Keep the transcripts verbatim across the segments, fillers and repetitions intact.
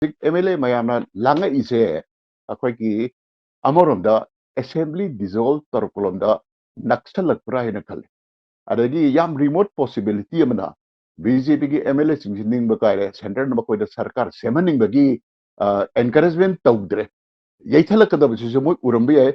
ꯍꯧꯖꯤꯛ M L ꯑꯦ ꯃꯌꯥꯝꯅ ꯂꯥꯡꯉꯛꯏꯁꯦ ꯑꯩꯈꯣꯏꯒꯤ ꯑꯃꯔꯣꯝꯗ ꯑꯦꯁꯦꯝꯕ꯭ꯂꯤ ꯗꯤꯖꯣꯜꯕ ꯇꯧꯔꯛꯄ ꯂꯣꯝꯗ ꯅꯛꯁꯜꯂꯛꯄ꯭ꯔꯥ ꯍꯥꯏꯅ ꯈꯜꯂꯤ꯫ ꯑꯗꯒꯤ ꯌꯥꯝ ꯔꯤꯃꯣꯠ ꯄꯣꯁꯤꯕꯤꯂꯤꯇꯤ ꯑꯃꯅ ꯕꯤ ꯖꯦ ꯄꯤꯒꯤ ꯑꯦꯝ ꯑꯦꯜ ꯑꯦꯁꯤꯡꯁꯤ ꯅꯤꯡꯕ ꯀꯥꯏꯔꯦ, ꯁꯦꯟꯇꯔꯅ ꯃꯈꯣꯏꯗ ꯁꯔꯀꯥꯔ ꯁꯦꯝꯍꯟꯅꯤꯡꯕꯒꯤ ꯑꯦꯟꯀꯔꯦꯖꯃꯦꯟ ꯇꯧꯗ꯭ꯔꯦ, ꯌꯩꯊꯠꯂꯛꯀꯗꯕꯁꯤꯁꯨ ꯃꯣꯏ ꯎꯔꯝꯕ ꯌꯥꯏ꯫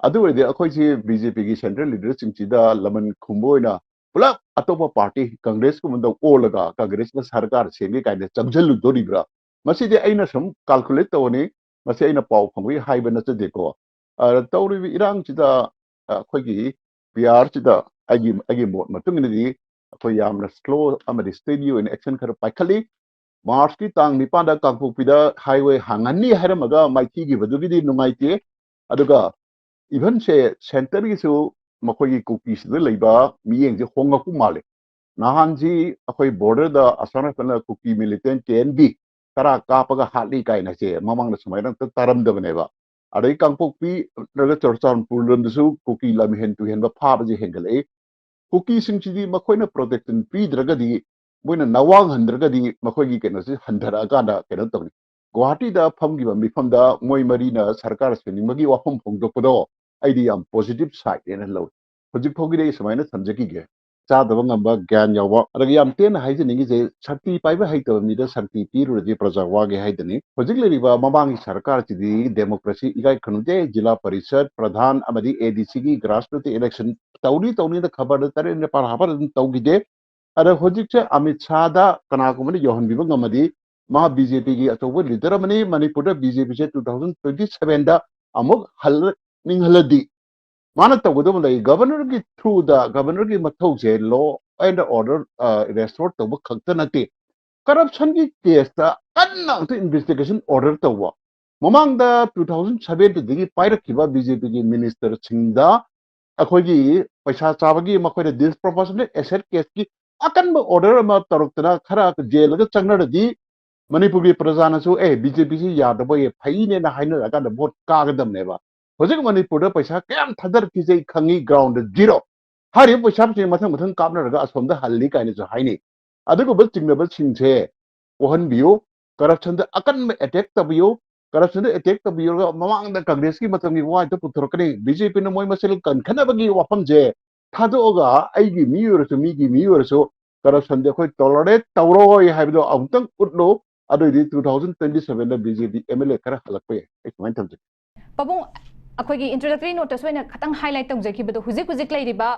ꯑꯗꯨ ꯑꯣꯏꯔꯗꯤ ꯑꯩꯈꯣꯏꯁꯤ ꯕꯤ ꯖꯦ ꯄꯤꯒꯤ ꯁꯦꯟꯇ꯭ꯔꯦꯜ ꯂꯤꯗꯔꯁꯤꯡꯁꯤꯗ ꯂꯃꯟ ꯈꯨꯝꯕ ꯑꯣꯏꯅ ꯄꯨꯂꯞ ꯑꯇꯣꯞꯄ ꯄꯥꯔꯇꯤ ꯀꯪꯒ꯭ꯔꯦꯁꯀꯨꯝꯕꯗ ꯑꯣꯜꯂꯒ ꯀꯪꯒ꯭ꯔꯦꯁꯅ ꯁꯔꯀꯥꯔ ꯁꯦꯝꯒꯦ ꯀꯥꯏꯅ ꯆꯪꯁꯤꯜꯂꯨꯗꯣꯔꯤꯕ꯭ꯔꯥ? ꯃꯁꯤꯗꯤ ꯑꯩꯅ ꯁꯨꯝ ꯀꯥꯜꯀꯨꯂꯦꯠ ꯇꯧꯕꯅꯤ, ꯃꯁꯤ ꯑꯩꯅ ꯄꯥꯎ ꯐꯪꯕꯒꯤ ꯍꯥꯏꯕ ꯅꯠꯆꯗꯦꯀꯣ꯫ ꯑ, ꯇꯧꯔꯤꯕ ꯏꯔꯥꯡꯁꯤꯗ, ꯑ, ꯑꯩꯈꯣꯏꯒꯤ ꯄꯤ ꯑꯥꯔꯁꯤꯗ ꯑꯩꯒꯤ, ꯑꯩꯒꯤ ꯃꯣꯠ ꯃꯇꯨꯡ ꯏꯟꯅꯗꯤ ꯑꯩꯈꯣꯏ ꯌꯥꯝꯅ ꯁ꯭ꯂꯣ ꯑꯃꯗꯤ ꯁ꯭ꯇꯦꯗꯤ ꯑꯣꯏꯅ ꯑꯦꯛꯁꯟ ꯈꯔ ꯄꯥꯏꯈꯠꯂꯤ꯫ ꯃꯥꯔꯆꯀꯤ ꯇꯥꯡ ꯅꯤꯄꯥꯟꯗ ꯀꯥꯡꯄꯣꯛꯄꯤꯗ ꯍꯥꯏꯋꯦ ꯍꯥꯡꯍꯟꯅꯤ ꯍꯥꯏꯔꯝꯃꯒ ꯃꯥꯏꯊꯤꯈꯤꯕꯗꯨꯒꯤꯗꯤ ꯅꯨꯡꯉꯥꯏꯇꯦ꯫ ꯑꯗꯨꯒ ꯏꯚꯟꯁꯦ ꯁꯦꯟꯇꯔꯒꯤꯁꯨ ꯃꯈꯣꯏꯒꯤ ꯀꯨꯀꯤꯁꯤꯗ ꯂꯩꯕ ꯃꯤꯠꯌꯦꯡꯁꯦ ꯍꯣꯡꯉꯛꯄ ꯃꯥꯜꯂꯦ꯫ ꯅꯍꯥꯟꯁꯤ ꯑꯩꯈꯣꯏ ꯕꯣꯔꯗꯔꯗ ꯑꯁꯣꯝ ꯅꯥꯀꯟꯗ ꯀꯨꯀꯤ ꯃꯤꯂꯤꯇꯦꯟ ꯀꯦ ꯑꯦꯟ ꯕꯤ ꯇꯔꯥ ꯀꯥꯞꯄꯒ ꯍꯥꯠꯂꯤ ꯀꯥꯏꯅꯁꯦ ꯃꯃꯥꯡꯗ ꯁꯨꯃꯥꯏꯅ ꯑꯝꯇ ꯇꯥꯔꯝꯗꯕꯅꯦꯕ꯫ ꯑꯗꯩ ꯀꯥꯡꯄꯣꯛꯄꯤ ꯅꯠꯇ꯭ꯔꯒ ꯆꯨꯔꯆꯥꯟꯄꯨꯔ ꯂꯣꯝꯗꯁꯨ ꯀꯨꯀꯤ ꯂꯝꯍꯦꯟ ꯇꯨꯍꯦꯟꯕ ꯐꯥꯕꯁꯦ ꯍꯦꯟꯒꯠꯂꯛꯏ꯫ ꯀꯨꯀꯤꯁꯤꯡꯁꯤꯗꯤ ꯃꯈꯣꯏꯅ ꯄ꯭ꯔꯣꯇꯦꯛꯁꯟ ꯄꯤꯗ꯭ꯔꯒꯗꯤ, ꯃꯣꯏꯅ ꯅꯋꯥꯡꯍꯟꯗ꯭ꯔꯒꯗꯤ ꯃꯈꯣꯏꯒꯤ ꯀꯩꯅꯣꯁꯤ ꯍꯟꯊꯔꯛꯑꯀꯥꯟꯗ ꯀꯩꯅꯣ ꯇꯧꯅꯤ꯫ ꯒꯨꯋꯥꯍꯥꯇꯤꯗ ꯐꯝꯈꯤꯕ ꯃꯤꯐꯝꯗ ꯃꯣꯏ ꯃꯔꯤꯅ ꯁꯔꯀꯥꯔ ꯁꯦꯝꯅꯤꯡꯕꯒꯤ ꯋꯥꯐꯝ ꯐꯣꯡꯗꯣꯛꯄꯗꯣ ꯑꯩꯗꯤ ꯌꯥꯝ ꯄꯣꯖꯤꯇꯤꯚ ꯁꯥꯏꯠꯅꯦꯅ ꯂꯧꯏ꯫ ꯍꯧꯖꯤꯛ ꯐꯥꯎꯒꯤꯗꯤ ꯑꯩ ꯁꯨꯃꯥꯏꯅ ꯊꯝꯖꯈꯤꯒꯦ꯫ ꯆꯥꯗꯕ ꯉꯝꯕ ꯒ꯭ꯌꯥꯟ ꯌꯥꯎꯕ꯫ ꯑꯗꯒꯤ ꯌꯥꯝ ꯇꯦꯟꯅ ꯍꯥꯏꯖꯅꯤꯡꯉꯤꯁꯦ, ꯁꯛꯇꯤ ꯄꯥꯏꯕ ꯍꯩꯇꯕ ꯃꯤꯗ ꯁꯛꯇꯤ ꯄꯤꯔꯨꯔꯗꯤ ꯄ꯭ꯔꯖꯥ ꯋꯥꯒꯦ ꯍꯥꯏꯗꯅꯤ꯫ ꯍꯧꯖꯤꯛ ꯂꯩꯔꯤꯕ ꯃꯃꯥꯡꯒꯤ ꯁꯔꯀꯥꯔꯁꯤꯗꯤ ꯗꯦꯃꯣꯀ꯭ꯔꯦꯁꯤ ꯏꯀꯥꯏ ꯈꯪꯗꯦ, ꯖꯤꯂꯥ ꯄꯔꯤꯁꯠ ꯄ꯭ꯔꯙꯥꯟ ꯑꯃꯗꯤ ꯑꯦ ꯗꯤ ꯁꯤꯒꯤ ꯒ꯭ꯔꯥꯁꯔꯨꯠ ꯏꯂꯦꯛꯁꯟ ꯇꯧꯅꯤ ꯇꯧꯅꯤꯅ ꯈꯕꯔꯗ ꯇꯔꯦꯠ ꯅꯤꯄꯥꯜ ꯍꯥꯞꯄꯗ ꯑꯗꯨꯝ ꯇꯧꯈꯤꯗꯦ꯫ ꯑꯗ ꯍꯧꯖꯤꯛꯁꯦ ꯑꯃꯤꯠ ꯁꯥꯍꯗ ꯀꯅꯥꯒꯨꯝꯕꯅ ꯌꯧꯍꯟꯕꯤꯕ ꯉꯝꯃꯗꯤ, ꯃꯥ ꯕꯤ ꯖꯦ ꯄꯤꯒꯤ ꯑꯆꯧꯕ ꯂꯤꯗꯔ ꯑꯃꯅꯤ꯫ ꯃꯅꯤꯄꯨꯔꯗ ꯕꯤ ꯖꯦ ꯄꯤꯁꯦ ꯇꯨ ꯊꯥꯎꯖꯟ ꯇ꯭ꯋꯦꯟꯇꯤ ꯁꯚꯦꯟꯗ ꯑꯃꯨꯛ ꯍꯜꯂꯛꯅꯤꯡꯍꯜꯂꯗꯤ, ꯃꯥꯅ ꯇꯧꯒꯗꯕ ꯂꯩ꯫ ꯒꯕꯔꯅꯔꯒꯤ ꯊ꯭ꯔꯨꯗ, ꯒꯕꯔꯅꯔꯒꯤ ꯃꯊꯧꯁꯦ law and order restore ꯇꯧꯕ ꯈꯛꯇ ꯅꯠꯇꯦ, ꯀꯔꯞꯁꯟꯒꯤ ꯀꯦꯁꯇ ꯀꯟꯅ ꯑꯃꯨꯛꯇ ꯏꯟꯚꯦꯁꯇꯤꯒꯦꯁꯟ ꯑꯣꯔꯗꯔ ꯇꯧꯕ꯫ ꯃꯃꯥꯡꯗ ꯇꯨ ꯊꯥꯎꯖꯟ ꯁꯚꯦꯟꯇꯤꯟꯗꯒꯤ ꯄꯥꯏꯔꯛꯈꯤꯕ ꯕꯤ ꯖꯦ ꯄꯤꯒꯤ ꯃꯤꯅꯤꯁꯇꯔꯁꯤꯡꯗ ꯑꯩꯈꯣꯏꯒꯤ ꯄꯩꯁꯥ ꯆꯥꯕꯒꯤ, ꯃꯈꯣꯏꯅ ꯗꯤꯁꯄ꯭ꯔꯣꯄꯣꯔꯁꯅꯦꯠ ꯑꯦꯁꯦꯠ ꯀꯦꯁꯀꯤ ꯑꯀꯟꯕ ꯑꯣꯔꯗꯔ ꯑꯃ ꯇꯧꯔꯛꯇꯅ ꯈꯔ ꯖꯦꯜꯗ ꯆꯪꯅꯔꯗꯤ ꯃꯅꯤꯄꯨꯔꯒꯤ ꯄ꯭ꯔꯖꯥꯅꯁꯨ, "ꯑꯦ, ꯕꯤ ꯖꯦ ꯄꯤꯁꯤ ꯌꯥꯗꯕ ꯑꯣꯏꯌꯦ, ꯐꯩꯅꯦꯅ" ꯍꯥꯏꯅꯔꯀꯥꯟꯗ ꯚꯣꯠ ꯀꯥꯒꯗꯕꯅꯦꯕ꯫ ꯍꯧꯖꯤꯛ ꯃꯅꯤꯄꯨꯔꯗ ꯄꯩꯁꯥ ꯀꯌꯥꯝ ꯊꯥꯗꯔꯛꯈꯤꯁꯦ ꯑꯩ ꯈꯪꯉꯤ, ꯒ꯭ꯔꯥꯎꯟꯗ ꯖꯤꯔꯣ꯫ ꯍꯥꯏꯔꯤꯕ ꯄꯩꯁꯥꯁꯤꯡ ꯃꯊꯪ ꯃꯊꯪ ꯀꯥꯞꯅꯔꯒ ꯑꯁꯣꯝꯗ ꯍꯜꯂꯤ ꯀꯥꯏꯅꯁꯨ ꯍꯥꯏꯅꯩ꯫ ꯑꯗꯨꯒꯨꯝꯕ ꯆꯤꯡꯅꯕꯁꯤꯡꯁꯦ ꯀꯣꯛꯍꯟꯕꯤꯌꯨ꯫ ꯀꯔꯞꯁꯟꯗ ꯑꯀꯟꯕ ꯑꯦꯇꯦꯛ ꯇꯧꯕꯤꯌꯨ꯫ ꯀꯔꯞꯁꯟꯗ ꯑꯦꯇꯦꯛ ꯇꯧꯕꯤꯔꯒ ꯃꯃꯥꯡꯗ ꯀꯪꯒ꯭ꯔꯦꯁꯀꯤ ꯃꯇꯝꯒꯤ ꯋꯥꯗ ꯄꯨꯊꯣꯔꯛꯀꯅꯤ꯫ ꯕꯤ ꯖꯦ ꯄꯤꯅ ꯃꯣꯏ ꯃꯁꯦꯜ ꯀꯟꯈꯠꯅꯕꯒꯤ ꯋꯥꯐꯝꯁꯦ ꯊꯥꯗꯣꯛꯑꯒ ꯑꯩꯒꯤ ꯃꯤ ꯑꯣꯏꯔꯁꯨ ꯃꯤꯒꯤ ꯃꯤ ꯑꯣꯏꯔꯁꯨ ꯀꯔꯞꯁꯟꯗꯤ ꯑꯩꯈꯣꯏ ꯇꯣꯂꯔꯦꯠ ꯇꯧꯔꯣꯏ ꯍꯥꯏꯕꯗꯣ ꯑꯃꯨꯛꯇꯪ ꯎꯠꯂꯨ꯫ ꯑꯗꯨꯑꯣꯏꯗꯤ ꯇꯨ ꯊꯥꯎꯖꯟ ꯇ꯭ꯋꯦꯟꯇꯤ ꯁꯚꯦꯟꯗ B J P M L A ꯈꯔ ꯍꯜꯂꯛꯄ ꯌꯥꯏ꯫ ꯑꯩ ꯁꯨꯃꯥꯏꯅ ꯊꯝꯖꯒꯦ꯫ ꯄꯥꯕꯨꯡ, ꯑꯩꯈꯣꯏꯒꯤ ꯏꯟꯇ꯭ꯔꯣꯗꯛꯇꯔꯤ ꯅꯣꯠꯇꯁꯨ ꯑꯩꯅ ꯈꯇꯪ ꯍꯥꯏꯂꯥꯏꯠ ꯇꯧꯖꯈꯤꯕꯗꯣ, ꯍꯧꯖꯤꯛ ꯍꯧꯖꯤꯛ ꯂꯩꯔꯤꯕ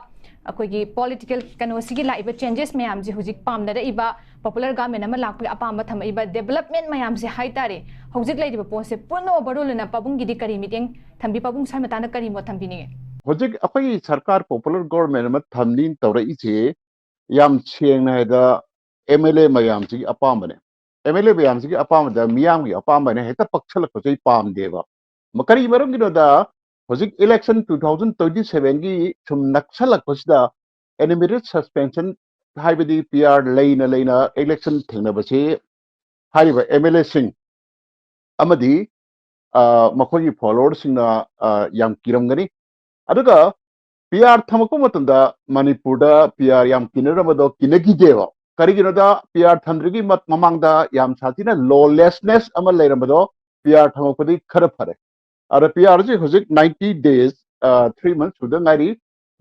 ꯑꯩꯈꯣꯏꯒꯤ ꯄꯣꯂꯤꯇꯤꯀꯦꯜ ꯀꯩꯅꯣꯁꯤꯒꯤ ꯂꯥꯛꯏꯕ ꯆꯦꯟꯖꯦꯁ ꯃꯌꯥꯝꯁꯤ, ꯍꯧꯖꯤꯛ ꯄꯥꯝꯅꯔꯛꯏꯕ ꯄꯣꯄꯨꯂꯔ ꯒꯚꯔꯟꯃꯦꯟ ꯑꯃ ꯂꯥꯛꯄꯒꯤ ꯑꯄꯥꯝꯕ ꯊꯝꯃꯛꯏꯕ ꯗꯦꯕꯂꯞꯃꯦꯟ ꯃꯌꯥꯝꯁꯦ ꯍꯥꯏꯇꯥꯔꯦ, ꯍꯧꯖꯤꯛ ꯂꯩꯔꯤꯕ ꯄꯣꯠꯁꯦ ꯄꯨꯟꯅ ꯑꯣꯚꯔꯑꯣꯜ ꯑꯣꯏꯅ ꯄꯥꯕꯨꯡꯒꯤꯗꯤ ꯀꯔꯤ ꯃꯤꯠꯌꯦꯡ ꯊꯝꯕꯤ? ꯄꯥꯕꯨꯡ ꯁ꯭ꯋꯥꯏ ꯃꯇꯥꯡꯗ ꯀꯔꯤ ꯃꯣꯠ ꯊꯝꯕꯤꯅꯤꯡꯉꯤ? ꯍꯧꯖꯤꯛ ꯑꯩꯈꯣꯏꯒꯤ ꯁꯔꯀꯥꯔ ꯄꯣꯄꯨꯂꯔ ꯒꯣꯔꯃꯦꯟ ꯑꯃ ꯊꯝꯅꯤꯅ ꯇꯧꯔꯛꯏꯁꯦ ꯌꯥꯝ ꯁꯦꯡꯅ ꯍꯥꯏꯗ ꯑꯦꯝ ꯑꯦꯜ ꯑꯦ ꯃꯌꯥꯝꯁꯤꯒꯤ ꯑꯄꯥꯝꯕꯅꯦ꯫ ꯑꯦꯝ ꯑꯦꯜ ꯑꯦ ꯃꯌꯥꯝꯁꯤꯒꯤ ꯑꯄꯥꯝꯕꯗ ꯃꯤꯌꯥꯝꯒꯤ ꯑꯄꯥꯝꯕꯅ ꯍꯦꯛꯇ ꯄꯛꯁꯜꯂꯛꯄꯁꯦ ꯑꯩ ꯄꯥꯝꯗꯦꯕ꯫ ꯃ-, ꯀꯔꯤ ꯃꯔꯝꯒꯤꯅꯣꯗ ꯍꯧꯖꯤꯛ ꯏꯂꯦꯛꯁꯟ ꯇꯨ ꯊꯥꯎꯖꯟ ꯇ꯭ꯋꯦꯟꯇꯤ ꯁꯚꯦꯟꯒꯤ ꯁꯨꯝ ꯅꯛꯁꯜꯂꯛꯄꯁꯤꯗ ꯑꯦꯅꯤꯃꯦꯇꯦꯠ ꯁꯁꯄꯦꯟꯁꯟ ꯍꯥꯏꯕꯗꯤ ꯄꯤ ꯑꯥꯔ ꯂꯩꯅ ꯂꯩꯅ ꯏꯂꯦꯛꯁꯟ ꯊꯦꯡꯅꯕꯁꯤ ꯍꯥꯏꯔꯤꯕ ꯑꯦꯝ ꯑꯦꯜ ꯑꯦꯁꯤꯡ ꯑꯃꯗꯤ, ꯑ, ꯃꯈꯣꯏꯒꯤ ꯐꯣꯂꯣꯋꯔꯁꯤꯡꯅ, ꯑ, ꯌꯥꯝ ꯀꯤꯔꯝꯒꯅꯤ꯫ ꯑꯗꯨꯒ ꯄꯤ ꯑꯥꯔ ꯊꯝꯃꯛꯄ ꯃꯇꯝꯗ ꯃꯅꯤꯄꯨꯔꯗ ꯄꯤ ꯑꯥꯔ ꯌꯥꯝ ꯀꯤꯅꯔꯝꯕꯗꯣ ꯀꯤꯅꯈꯤꯗꯦꯕ꯫ ꯀꯔꯤꯒꯤꯅꯣꯗ ꯄꯤ ꯑꯥꯔ ꯊꯝꯗ꯭ꯔꯤꯉꯩ ꯃ-, ꯃꯃꯥꯡꯗ ꯌꯥꯝ ꯁꯥꯊꯤꯅ ꯂꯣꯂꯦꯁꯅꯦꯁ ꯑꯃ ꯂꯩꯔꯝꯕꯗꯣ ꯄꯤ ꯑꯥꯔ ꯊꯝꯃꯛꯄꯗꯒꯤ ꯈꯔ ꯐꯔꯦ꯫ ꯑꯗ ꯄꯤ ꯑꯥꯔꯁꯤ ꯍꯧꯖꯤꯛ ꯅꯥꯏꯟꯇꯤ ꯗꯦꯖ, ꯑ, ꯊ꯭ꯔꯤ ꯃꯟꯊ ꯁꯨꯗ ꯉꯥꯏꯔꯤ꯫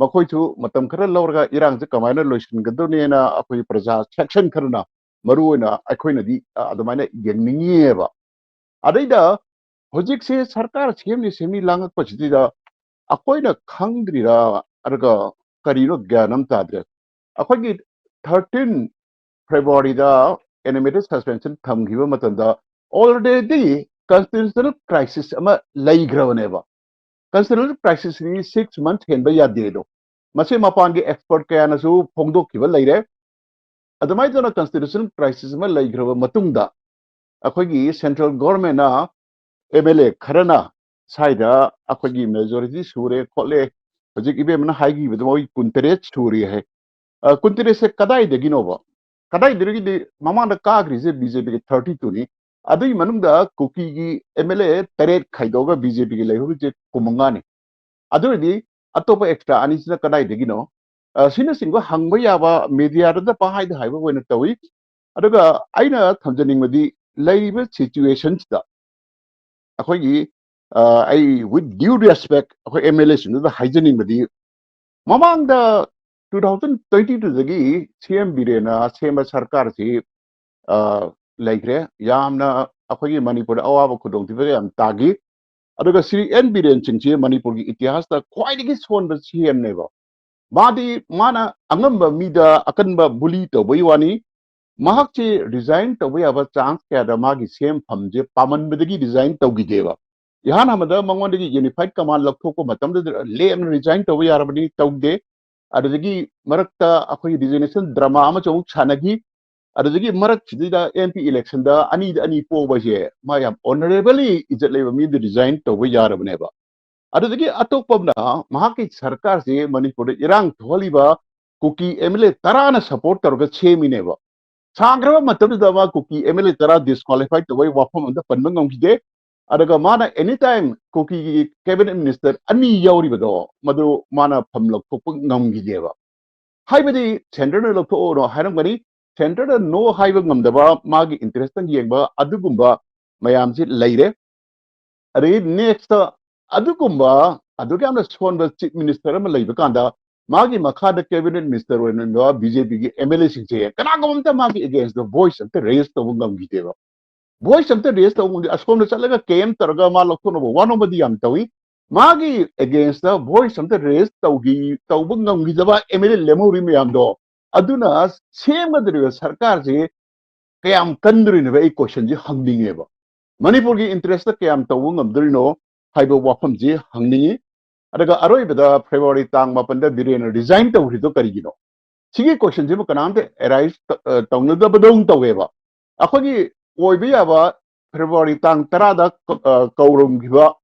ꯃꯈꯣꯏꯁꯨ ꯃꯇꯝ ꯈꯔ ꯂꯧꯔꯒ ꯏꯔꯥꯡꯁꯦ ꯀꯃꯥꯏꯅ ꯂꯣꯏꯁꯤꯟꯒꯗꯧꯅꯦꯅ ꯑꯩꯈꯣꯏ ꯄ꯭ꯔꯖꯥ ꯁꯦꯛꯁꯟ ꯈꯔꯅ ꯃꯔꯨ ꯑꯣꯏꯅ ꯑꯩꯈꯣꯏꯅꯗꯤ, ꯑ, ꯑꯗꯨꯃꯥꯏꯅ ꯌꯦꯡꯅꯤꯡꯉꯤꯑꯕ꯫ ꯑꯗꯩꯗ ꯍꯧꯖꯤꯛꯁꯦ ꯁꯔꯀꯥꯔ ꯁꯦꯝꯅꯤ ꯁꯦꯝꯅꯤ ꯂꯥꯡꯉꯛꯄꯁꯤꯗ ꯑꯩꯈꯣꯏꯅ ꯈꯪꯗ꯭ꯔꯤꯔꯥ, ꯑꯗꯨꯒ ꯀꯔꯤꯅꯣ ꯒ꯭ꯌꯥꯟ ꯑꯃ ꯇꯥꯗ꯭ꯔꯦ꯫ ꯑꯩꯈꯣꯏꯒꯤ ꯊꯥꯔꯇꯤꯟ ꯐꯦꯕ꯭ꯔꯨꯋꯥꯔꯤꯗ ꯑꯦꯅꯤꯃꯦꯇꯦꯠ ꯁꯁꯄꯦꯟꯁꯟ ꯊꯝꯈꯤꯕ ꯃꯇꯝꯗ already constitutional crisis ꯑꯃ ꯂꯩꯈ꯭ꯔꯕꯅꯦꯕ꯫ Constitutional crisis ꯁꯤꯛꯁ ꯃꯟꯊ ꯍꯦꯟꯕ ꯌꯥꯗꯦ ꯑꯗꯣ, ꯃꯁꯤ ꯃꯄꯥꯟꯒꯤ ꯑꯦꯛꯁꯄꯔꯠ ꯀꯌꯥꯅꯁꯨ ꯐꯣꯡꯗꯣꯛꯈꯤꯕ ꯂꯩꯔꯦ꯫ ꯑꯗꯨꯃꯥꯏꯅ ꯇꯧꯅ constitutional crisis ꯑꯃ ꯂꯩꯈ꯭ꯔꯕ ꯃꯇꯨꯡꯗ ꯑꯩꯈꯣꯏꯒꯤ ꯁꯦꯟꯇ꯭ꯔꯦꯜ ꯒꯣꯔꯃꯦꯟꯅ ꯑꯦꯝ ꯑꯦꯜ ꯑꯦ ꯈꯔꯅ ꯁ꯭ꯋꯥꯏꯗ ꯑꯩꯈꯣꯏꯒꯤ ꯃꯦꯖꯣꯔꯤꯇꯤ ꯁꯨꯔꯦ ꯈꯣꯠꯂꯦ, ꯍꯧꯖꯤꯛ ꯏꯕꯦꯝꯃꯅ ꯍꯥꯏꯈꯤꯕꯗ ꯃꯣꯏ ꯀꯨꯟꯇꯔꯦꯠ ꯁꯨꯔꯦ ꯍꯥꯏ꯫ ꯑ, ꯀꯨꯟꯇꯔꯦꯠꯁꯦ ꯀꯗꯥꯏꯗꯒꯤꯅꯣꯕ? ꯀꯗꯥꯏꯗꯒꯤꯗꯤ ꯃꯃꯥꯡꯗ ꯀꯥꯈ꯭ꯔꯤꯁꯦ ꯕꯤ ꯖꯦ ꯄꯤꯒꯤ ꯊꯥꯔꯇꯤ ꯇꯨꯅꯤ꯫ ꯑꯗꯨꯒꯤ ꯃꯅꯨꯡꯗ ꯀꯨꯀꯤꯒꯤ ꯑꯦꯝ ꯑꯦꯜ ꯑꯦ ꯇꯔꯦꯠ ꯈꯥꯏꯗꯣꯛꯑꯒ ꯕꯤ ꯖꯦ ꯄꯤꯒꯤ ꯂꯩꯍꯧꯔꯤꯁꯦ ꯀꯨꯟꯃꯉꯥꯅꯤ꯫ ꯑꯗꯨ ꯑꯣꯏꯔꯗꯤ ꯑꯇꯣꯞꯄ ꯑꯦꯛꯁꯇ꯭ꯔꯥ ꯑꯅꯤꯁꯤꯅ ꯀꯗꯥꯏꯗꯒꯤꯅꯣ? ꯑ, ꯁꯤꯅꯆꯤꯡꯕ ꯍꯪꯕ ꯌꯥꯕ ꯃꯦꯗꯤꯌꯥꯗ ꯄꯪꯍꯥꯏꯗ ꯍꯥꯏꯕ ꯑꯣꯏꯅ ꯇꯧꯏ꯫ ꯑꯗꯨꯒ ꯑꯩꯅ ꯊꯝꯖꯅꯤꯡꯕꯗꯤ ꯂꯩꯔꯤꯕ ꯁꯤꯆꯨꯋꯦꯁꯟꯁꯤꯗ ꯑꯩꯈꯣꯏꯒꯤ ꯑ, ꯑꯩ with due respect ꯑꯩꯈꯣꯏ ꯑꯦꯝ ꯑꯦꯜ ꯑꯦꯁꯤꯡꯗꯨꯗ ꯍꯥꯏꯖꯅꯤꯡꯕꯗꯤ, ꯃꯃꯥꯡꯗ two thousand twenty twoꯗꯒꯤ ꯁꯤ ꯑꯦꯝ ꯕꯤꯔꯦꯟꯅ ꯁꯦꯝꯕ ꯁꯔꯀꯥꯔꯁꯤ ꯑ, ꯂꯩꯈ꯭ꯔꯦ꯫ ꯌꯥꯝꯅ ꯑꯩꯈꯣꯏꯒꯤ ꯃꯅꯤꯄꯨꯔꯗ ꯑꯋꯥꯕ ꯈꯨꯗꯣꯡꯊꯤꯕ ꯌꯥꯝ ꯇꯥꯈꯤ꯫ ꯑꯗꯨꯒ ꯁ꯭ꯔꯤ ꯑꯦꯟ ꯕꯤꯔꯦꯟ ꯁꯤꯡꯁꯤ ꯃꯅꯤꯄꯨꯔꯒꯤ ꯏꯇꯤꯍꯥꯁꯇ ꯈ꯭ꯋꯥꯏꯗꯒꯤ ꯁꯣꯟꯕ ꯁꯤ ꯑꯦꯝꯅꯦꯕ꯫ ꯃꯥꯗꯤ ꯃꯥꯅ ꯑꯉꯝꯕ ꯃꯤꯗ ꯑꯀꯟꯕ ꯕꯨꯂꯤ ꯇꯧꯕꯒꯤ ꯋꯥꯅꯤ꯫ ꯃꯍꯥꯛꯁꯤ ꯔꯤꯖꯥꯏꯟ ꯇꯧꯕ ꯌꯥꯕ ꯆꯥꯟꯁ ꯀꯌꯥꯗ ꯃꯥꯒꯤ ꯁꯦꯝꯐꯝꯁꯦ ꯄꯥꯝꯃꯟꯕꯗꯒꯤ ꯔꯤꯖꯥꯏꯟ ꯇꯧꯈꯤꯗꯦꯕ꯫ ꯏꯍꯥꯟ ꯍꯥꯟꯕꯗ ꯃꯉꯣꯟꯗꯒꯤ ꯌꯨꯅꯤꯐꯥꯏꯠ ꯀꯃꯥꯟ ꯂꯧꯊꯣꯛꯄ ꯃꯇꯝꯗꯨꯗ ꯂꯦꯝꯅ ꯔꯤꯖꯥꯏꯟ ꯇꯧꯕ ꯌꯥꯔꯕꯅꯤ, ꯇꯧꯗꯦ꯫ ꯑꯗꯨꯗꯒꯤ ꯃꯔꯛꯇ ꯑꯩꯈꯣꯏꯒꯤ ꯔꯤꯖꯤꯒꯅꯦꯁꯟ ꯗ꯭ꯔꯃꯥ ꯑꯃꯁꯨ ꯑꯃꯨꯛ ꯁꯥꯟꯅꯈꯤ꯫ ꯑꯗꯨꯗꯒꯤ ꯃꯔꯛꯁꯤꯗꯩꯗ ꯑꯦꯝ ꯄꯤ ꯏꯂꯦꯛꯁꯟꯗ ꯑꯅꯤꯗ ꯑꯅꯤ ꯄꯣꯕꯁꯦ ꯃꯥ ꯌꯥꯝ ꯑꯣꯅꯔꯦꯕꯂꯤ ꯏꯖꯠ ꯂꯩꯕ ꯃꯤꯗ ꯔꯤꯖꯥꯏꯟ ꯇꯧꯕ ꯌꯥꯔꯕꯅꯦꯕ꯫ ꯑꯗꯨꯗꯒꯤ ꯑꯇꯣꯞꯄ ꯑꯃꯅ ꯃꯍꯥꯛꯀꯤ ꯁꯔꯀꯥꯔꯁꯤ ꯃꯅꯤꯄꯨꯔꯗ ꯏꯔꯥꯡ ꯊꯣꯛꯍꯜꯂꯤꯕ ꯀꯨꯀꯤ ꯑꯦꯝ ꯑꯦꯜ ꯑꯦ ꯇꯔꯥꯅ ꯁꯄꯣꯔꯠ ꯇꯧꯔꯒ ꯁꯦꯝꯃꯤꯅꯦꯕ꯫ ꯁꯥꯡꯈ꯭ꯔꯕ ꯃꯇꯝꯗꯨꯗ ꯃꯥ ꯀꯨꯀꯤ ꯑꯦꯝ ꯑꯦꯜ ꯑꯦ ꯇꯔꯥ ꯗꯤꯁꯀ꯭ꯋꯥꯂꯤꯐꯥꯏ ꯇꯧꯕꯒꯤ ꯋꯥꯐꯝ ꯑꯝꯇ ꯄꯟꯕ ꯉꯝꯈꯤꯗꯦ꯫ ꯑꯗꯨꯒ ꯃꯥꯅ ꯑꯦꯅꯤ ꯇꯥꯏꯝ ꯀꯨꯀꯤꯒꯤ ꯀꯦꯕꯤꯅꯦꯠ ꯃꯤꯅꯤꯁꯇꯔ ꯑꯅꯤ ꯌꯥꯎꯔꯤꯕꯗꯣ ꯃꯗꯨ ꯃꯥꯅ ꯐꯝ ꯂꯧꯊꯣꯛꯄ ꯉꯝꯈꯤꯗꯦꯕ꯫ ꯍꯥꯏꯕꯗꯤ ꯁꯦꯟꯇꯔꯅ ꯂꯧꯊꯣꯛꯑꯣꯅ ꯍꯥꯏꯔꯝꯒꯅꯤ, ꯁꯦꯟꯇꯔꯗ ꯅꯣ ꯍꯥꯏꯕ ꯉꯝꯗꯕ, ꯃꯥꯒꯤ ꯏꯟꯇꯔꯦꯁꯇ ꯌꯦꯡꯕ ꯑꯗꯨꯒꯨꯝꯕ ꯃꯌꯥꯝꯁꯤ ꯂꯩꯔꯦ꯫ ꯑꯗꯒꯤ ꯅꯦꯛꯁꯇ ꯑꯗꯨꯒꯨꯝꯕ ꯑꯗꯨꯛ ꯌꯥꯝꯅ ꯁꯣꯟꯕ ꯆꯤꯐ ꯃꯤꯅꯤꯁꯇꯔ ꯑꯃ ꯂꯩꯕ ꯀꯥꯟꯗ ꯃꯥꯒꯤ ꯃꯈꯥꯗ ꯀꯦꯕꯤꯅꯦꯠ ꯃꯤꯅꯤꯁꯇꯔ ꯑꯣꯏꯔꯝꯃꯤꯕ ꯕꯤ ꯖꯦ ꯄꯤꯒꯤ ꯑꯦꯝ ꯑꯦꯜ ꯑꯦꯁꯤꯡꯁꯦ ꯀꯅꯥꯒꯨꯝꯕ ꯑꯝꯇ ꯃꯥꯒꯤ ꯑꯦꯒꯦꯟꯁꯇ ꯚꯣꯏꯁ ꯑꯝꯇ ꯔꯦꯖ ꯇꯧꯕ ꯉꯝꯈꯤꯗꯦꯕ꯫ ꯚꯣꯏꯁ ꯑꯝꯇ ꯔꯦꯖ ꯇꯧꯕ ꯉꯝꯗꯦ꯫ ꯑꯁꯣꯝꯗ ꯆꯠꯂꯒ ꯀꯦꯝ ꯇꯧꯔꯒ ꯃꯥ ꯂꯧꯊꯣꯛꯅꯕ ꯋꯥꯅꯣꯝꯕꯗꯤ ꯌꯥꯝ ꯇꯧꯏ꯫ ꯃꯥꯒꯤ ꯑꯦꯒꯦꯟꯁꯇ ꯚꯣꯏꯁ ꯑꯝꯇ ꯔꯦꯖ ꯇꯧꯈꯤ ꯇꯧꯕ ꯉꯝꯈꯤꯗꯕ ꯑꯦꯝ ꯑꯦꯜ ꯑꯦ ꯂꯦꯝꯍꯧꯔꯤ ꯃꯌꯥꯝꯗꯣ, ꯑꯗꯨꯅ ꯁꯦꯝꯒꯗꯧꯔꯤꯕ ꯁꯔꯀꯥꯔꯁꯤ ꯀꯌꯥꯝ ꯀꯟꯗꯣꯔꯤꯅꯣꯕ? ꯑꯩ ꯀꯣꯏꯁꯟꯁꯤ ꯍꯪꯅꯤꯡꯉꯦꯕ꯫ ꯃꯅꯤꯄꯨꯔꯒꯤ ꯏꯟꯇꯔꯦꯁꯇ ꯀꯌꯥꯝ ꯇꯧꯕ ꯉꯝꯗꯣꯔꯤꯅꯣ ꯍꯥꯏꯕ ꯋꯥꯐꯝꯁꯤ ꯍꯪꯅꯤꯡꯉꯤ꯫ ꯑꯗꯨꯒ ꯑꯔꯣꯏꯕꯗ ꯐꯦꯕ꯭ꯔꯨꯋꯥꯔꯤ ꯇꯥꯡ ꯃꯥꯄꯟꯗ ꯕꯤꯔꯦꯟꯅ ꯔꯤꯖꯥꯏꯟ ꯇꯧꯈ꯭ꯔꯤꯗꯣ ꯀꯔꯤꯒꯤꯅꯣ? ꯁꯤꯒꯤ ꯀꯣꯏꯁꯟꯁꯤꯕꯨ ꯀꯅꯥꯝꯇ ꯑꯦꯔꯥꯏꯁ ꯇꯧꯅꯗꯕꯗꯧꯅ ꯇꯧꯋꯦꯕ꯫ ꯑꯩꯈꯣꯏꯒꯤ ꯑꯣꯏꯕ ꯌꯥꯕ ꯐꯦꯕ꯭ꯔꯨꯋꯥꯔꯤ ꯇꯥꯡ ꯇꯔꯥꯗ ꯀ-, ꯑ, ꯀꯧꯔꯝꯈꯤꯕ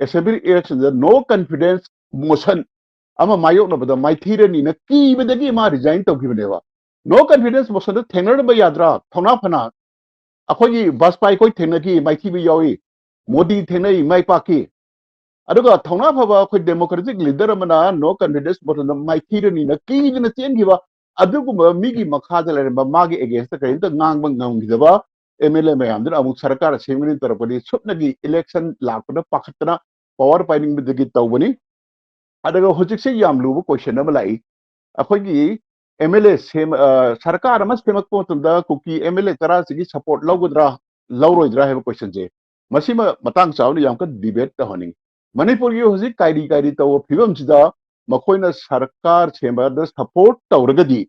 ꯑꯦꯁꯦꯝꯕ꯭ꯂꯤ ꯏꯂꯦꯛꯁꯟꯗ ꯅꯣ ꯀꯟꯐꯤꯗꯦꯟꯁ ꯃꯣꯁꯟ ꯑꯃ ꯃꯥꯌꯣꯛꯅꯕꯗ ꯃꯥꯏꯊꯤꯔꯅꯤꯅ ꯀꯤꯕꯗꯒꯤ ꯃꯥ ꯔꯤꯖꯥꯏꯟ ꯇꯧꯈꯤꯕꯅꯦꯕ꯫ ꯅꯣ ꯀꯟꯐꯤꯗꯦꯟꯁ ꯃꯣꯁꯟꯗ ꯊꯦꯡꯅꯔꯝꯕ ꯌꯥꯗ꯭ꯔꯥ? ꯊꯧꯅꯥ ꯐꯅ ꯑꯩꯈꯣꯏꯒꯤ ꯕꯥꯖꯄꯥꯏ ꯑꯩꯈꯣꯏ ꯊꯦꯡꯅꯈꯤ, ꯃꯥꯏꯊꯤꯕ ꯌꯥꯎꯏ, ꯃꯣꯗꯤ ꯊꯦꯡꯅꯩ, ꯃꯥꯏ ꯄꯥꯛꯈꯤ꯫ ꯑꯗꯨꯒ ꯊꯧꯅꯥ ꯐꯕ ꯑꯩꯈꯣꯏ ꯗꯦꯃꯣꯀ꯭ꯔꯦꯇꯤꯛ ꯂꯤꯗꯔ ꯑꯃꯅ ꯅꯣ ꯀꯟꯐꯤꯗꯦꯟꯁ ꯃꯣꯁꯟꯗ ꯃꯥꯏꯊꯤꯔꯅꯤꯅ ꯀꯤꯗꯅ ꯆꯦꯟꯈꯤꯕ ꯑꯗꯨꯒꯨꯝꯕ ꯃꯤꯒꯤ ꯃꯈꯥꯗ ꯂꯩꯔꯝꯕ, ꯃꯥꯒꯤ ꯑꯦꯒꯦꯟꯁꯇ ꯀꯔꯤꯝꯇ ꯉꯥꯡꯕ ꯉꯝꯈꯤꯗꯕ ꯑꯦꯝ ꯑꯦꯜ ꯑꯦ ꯃꯌꯥꯝꯗꯨꯅ ꯑꯃꯨꯛ ꯁꯔꯀꯥꯔ ꯁꯦꯝꯒꯅꯤ ꯇꯧꯔꯛꯄꯗꯤ ꯁꯨꯞꯅꯒꯤ ꯏꯂꯦꯛꯁꯟ ꯂꯥꯛꯄꯗ ꯄꯥꯈꯠꯇꯅ ꯄꯋꯥꯔ ꯄꯥꯏꯅꯤꯡꯕꯗꯒꯤ ꯇꯧꯕꯅꯤ꯫ ꯑꯗꯨꯒ ꯍꯧꯖꯤꯛꯁꯦ ꯌꯥꯝ ꯂꯨꯕ ꯀꯣꯏꯁꯟ ꯑꯃ ꯂꯥꯛꯏ꯫ ꯑꯩꯈꯣꯏꯒꯤ ꯑꯦꯝ ꯑꯦꯜ ꯑꯦ ꯁꯦꯝ ꯑ, ꯁꯔꯀꯥꯔ ꯑꯃ ꯁꯦꯝꯃꯛꯄ ꯃꯇꯝꯗ ꯀꯨꯀꯤ ꯑꯦꯝ ꯑꯦꯜ ꯑꯦ ꯇꯔꯥꯁꯤꯒꯤ ꯁꯄꯣꯔꯠ ꯂꯧꯒꯗ꯭ꯔꯥ ꯂꯧꯔꯣꯏꯗ꯭ꯔꯥ ꯍꯥꯏꯕ ꯀꯣꯏꯁꯟꯁꯦ, ꯃꯁꯤꯃ ꯃꯇꯥꯡ ꯆꯥꯎꯅ ꯌꯥꯝ ꯀꯟꯅ ꯗꯤꯕꯦꯠ ꯇꯧꯍꯟꯅꯤꯡꯉꯤ꯫ ꯃꯅꯤꯄꯨꯔꯒꯤ ꯍꯧꯖꯤꯛ ꯀꯥꯏꯔꯤ ꯀꯥꯏꯔꯤ ꯇꯧꯕ ꯐꯤꯕꯝꯁꯤꯗ ꯃꯈꯣꯏꯅ ꯁꯔꯀꯥꯔ ꯁꯦꯝꯕꯗ ꯁꯄꯣꯔꯠ ꯇꯧꯔꯒꯗꯤ,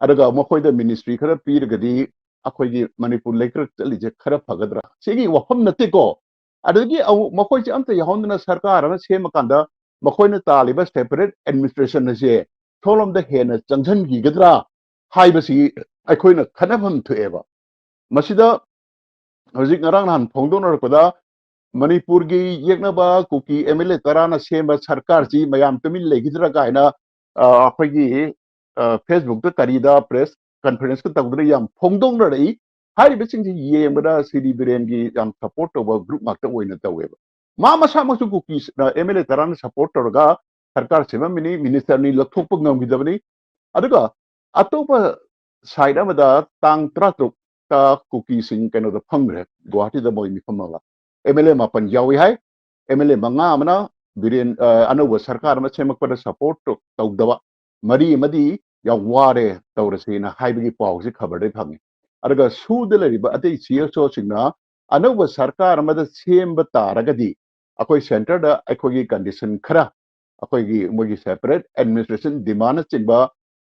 ꯑꯗꯨꯒ ꯃꯈꯣꯏꯗ ꯃꯤꯅꯤꯁꯇ꯭ꯔꯤ ꯈꯔ ꯄꯤꯔꯒꯗꯤ ꯑꯩꯈꯣꯏꯒꯤ ꯃꯅꯤꯄꯨꯔ ꯂꯩꯀ꯭ꯔꯛ ꯆꯠꯂꯤꯁꯦ ꯈꯔ ꯐꯒꯗ꯭ꯔꯥ? ꯁꯤꯒꯤ ꯋꯥꯐꯝ ꯅꯠꯇꯦꯀꯣ꯫ ꯑꯗꯒꯤ ꯑꯃꯨꯛ ꯃꯈꯣꯏꯁꯦ ꯑꯝꯇ ꯌꯥꯎꯍꯟꯗꯅ ꯁꯔꯀꯥꯔ ꯑꯃ ꯁꯦꯝꯃꯀꯥꯟꯗ ꯃꯈꯣꯏꯅ ꯇꯥꯜꯂꯤꯕ ꯁꯦꯄꯔꯦꯠ ꯑꯦꯗꯃꯤꯅꯤꯁꯇ꯭ꯔꯦꯁꯟ ꯑꯁꯦ ꯁꯣꯝꯂꯣꯝꯗ ꯍꯦꯟꯅ ꯆꯪꯁꯤꯟꯈꯤꯒꯗ꯭ꯔꯥ ꯍꯥꯏꯕꯁꯤ ꯑꯩꯈꯣꯏꯅ ꯈꯟꯅꯐꯝ ꯊꯣꯛꯑꯦꯕ꯫ ꯃꯁꯤꯗ ꯍꯧꯖꯤꯛ ꯉꯔꯥꯡ ꯅꯍꯥꯟ ꯐꯣꯡꯗꯣꯛꯅꯔꯛꯄꯗ ꯃꯅꯤꯄꯨꯔꯒꯤ ꯌꯦꯛꯅꯕ ꯀꯨꯀꯤ ꯑꯦꯝ ꯑꯦꯜ ꯑꯦ ꯇꯔꯥꯅ ꯁꯦꯝꯕ ꯁꯔꯀꯥꯔꯁꯤ ꯃꯌꯥꯝ ꯇꯨꯃꯤꯟ ꯂꯩꯈꯤꯗ꯭ꯔꯥ ꯀꯥꯏꯅ, ꯑ, ꯑꯩꯈꯣꯏꯒꯤ, ꯑ, ꯐꯦꯁꯕꯨꯛꯇ ꯀꯔꯤꯗ ꯄ꯭ꯔꯦꯁ ꯀꯟꯐꯔꯦꯟꯁꯀ ꯇꯧꯗꯨꯅ ꯌꯥꯝ ꯐꯣꯡꯗꯣꯛꯅꯔꯛꯏ꯫ ꯍꯥꯏꯔꯤꯕꯁꯤꯡꯁꯤ ꯌꯦꯡꯕꯗ ꯁꯤꯗꯤ ꯕꯤꯔꯦꯟꯒꯤ ꯌꯥꯝ ꯁꯄꯣꯔꯠ ꯇꯧꯕ ꯒ꯭ꯔꯨꯞ ꯉꯥꯛꯇ ꯑꯣꯏꯅ ꯇꯧꯋꯦꯕ꯫ ꯃꯥ ꯃꯁꯥꯃꯛꯁꯨ ꯀꯨꯀꯤ, ꯑ, ꯑꯦꯝ ꯑꯦꯜ ꯑꯦ ꯇꯔꯥꯅ ꯁꯄꯣꯔꯠ ꯇꯧꯔꯒ ꯁꯔꯀꯥꯔ ꯁꯦꯝꯃꯝꯃꯤꯅꯤ, ꯃꯤꯅꯤꯁꯇꯔ ꯑꯅꯤ ꯂꯧꯊꯣꯛꯄ ꯉꯝꯈꯤꯗꯕꯅꯤ꯫ ꯑꯗꯨꯒ ꯑꯇꯣꯞꯄ ꯁꯥꯏꯠ ꯑꯃꯗ ꯇꯥꯡ ꯇꯔꯥꯇꯔꯨꯛꯇ ꯀꯨꯀꯤꯁꯤꯡ ꯀꯩꯅꯣꯗ ꯐꯝꯈ꯭ꯔꯦ, ꯒꯨꯋꯥꯍꯥꯇꯤꯗ ꯃꯣꯏ ꯃꯤꯐꯝ ꯑꯃ꯫ ꯑꯦꯝ ꯑꯦꯜ ꯑꯦ ꯃꯥꯄꯟ ꯌꯥꯎꯏ ꯍꯥꯏ, ꯑꯦꯝ ꯑꯦꯜ ꯑꯦ ꯃꯉꯥ ꯑꯃꯅ ꯕꯤꯔꯦꯟ, ꯑ, ꯑꯅꯧꯕ ꯁꯔꯀꯥꯔ ꯑꯃ ꯁꯦꯝꯃꯛꯄꯗ ꯁꯄꯣꯔꯠ ꯇꯧꯗꯕ, ꯃꯔꯤ ꯑꯃꯗꯤ ꯌꯥꯝ ꯋꯥꯔꯦ ꯇꯧꯔꯁꯦꯅ ꯍꯥꯏꯕꯒꯤ ꯄꯥꯎꯁꯤ ꯈꯕꯔꯗꯩ ꯐꯪꯉꯤ꯫ ꯑꯗꯨꯒ ꯁꯨꯗ ꯂꯩꯔꯤꯕ ꯑꯇꯩ ꯁꯤ ꯑꯦꯁ ꯑꯣꯁꯤꯡꯅ ꯑꯅꯧꯕ ꯁꯔꯀꯥꯔ ꯑꯃꯗ ꯁꯦꯝꯕ ꯇꯥꯔꯒꯗꯤ ꯑꯩꯈꯣꯏ ꯁꯦꯟꯇꯔꯗ ꯑꯩꯈꯣꯏꯒꯤ ꯀꯟꯗꯤꯁꯟ ꯈꯔ, ꯑꯩꯈꯣꯏꯒꯤ ꯃꯣꯏꯒꯤ ꯁꯦꯄꯔꯦꯠ ꯑꯦꯗꯃꯤꯅꯤꯁꯇ꯭ꯔꯦꯁꯟ ꯗꯤꯃꯥꯟꯅꯆꯤꯡꯕ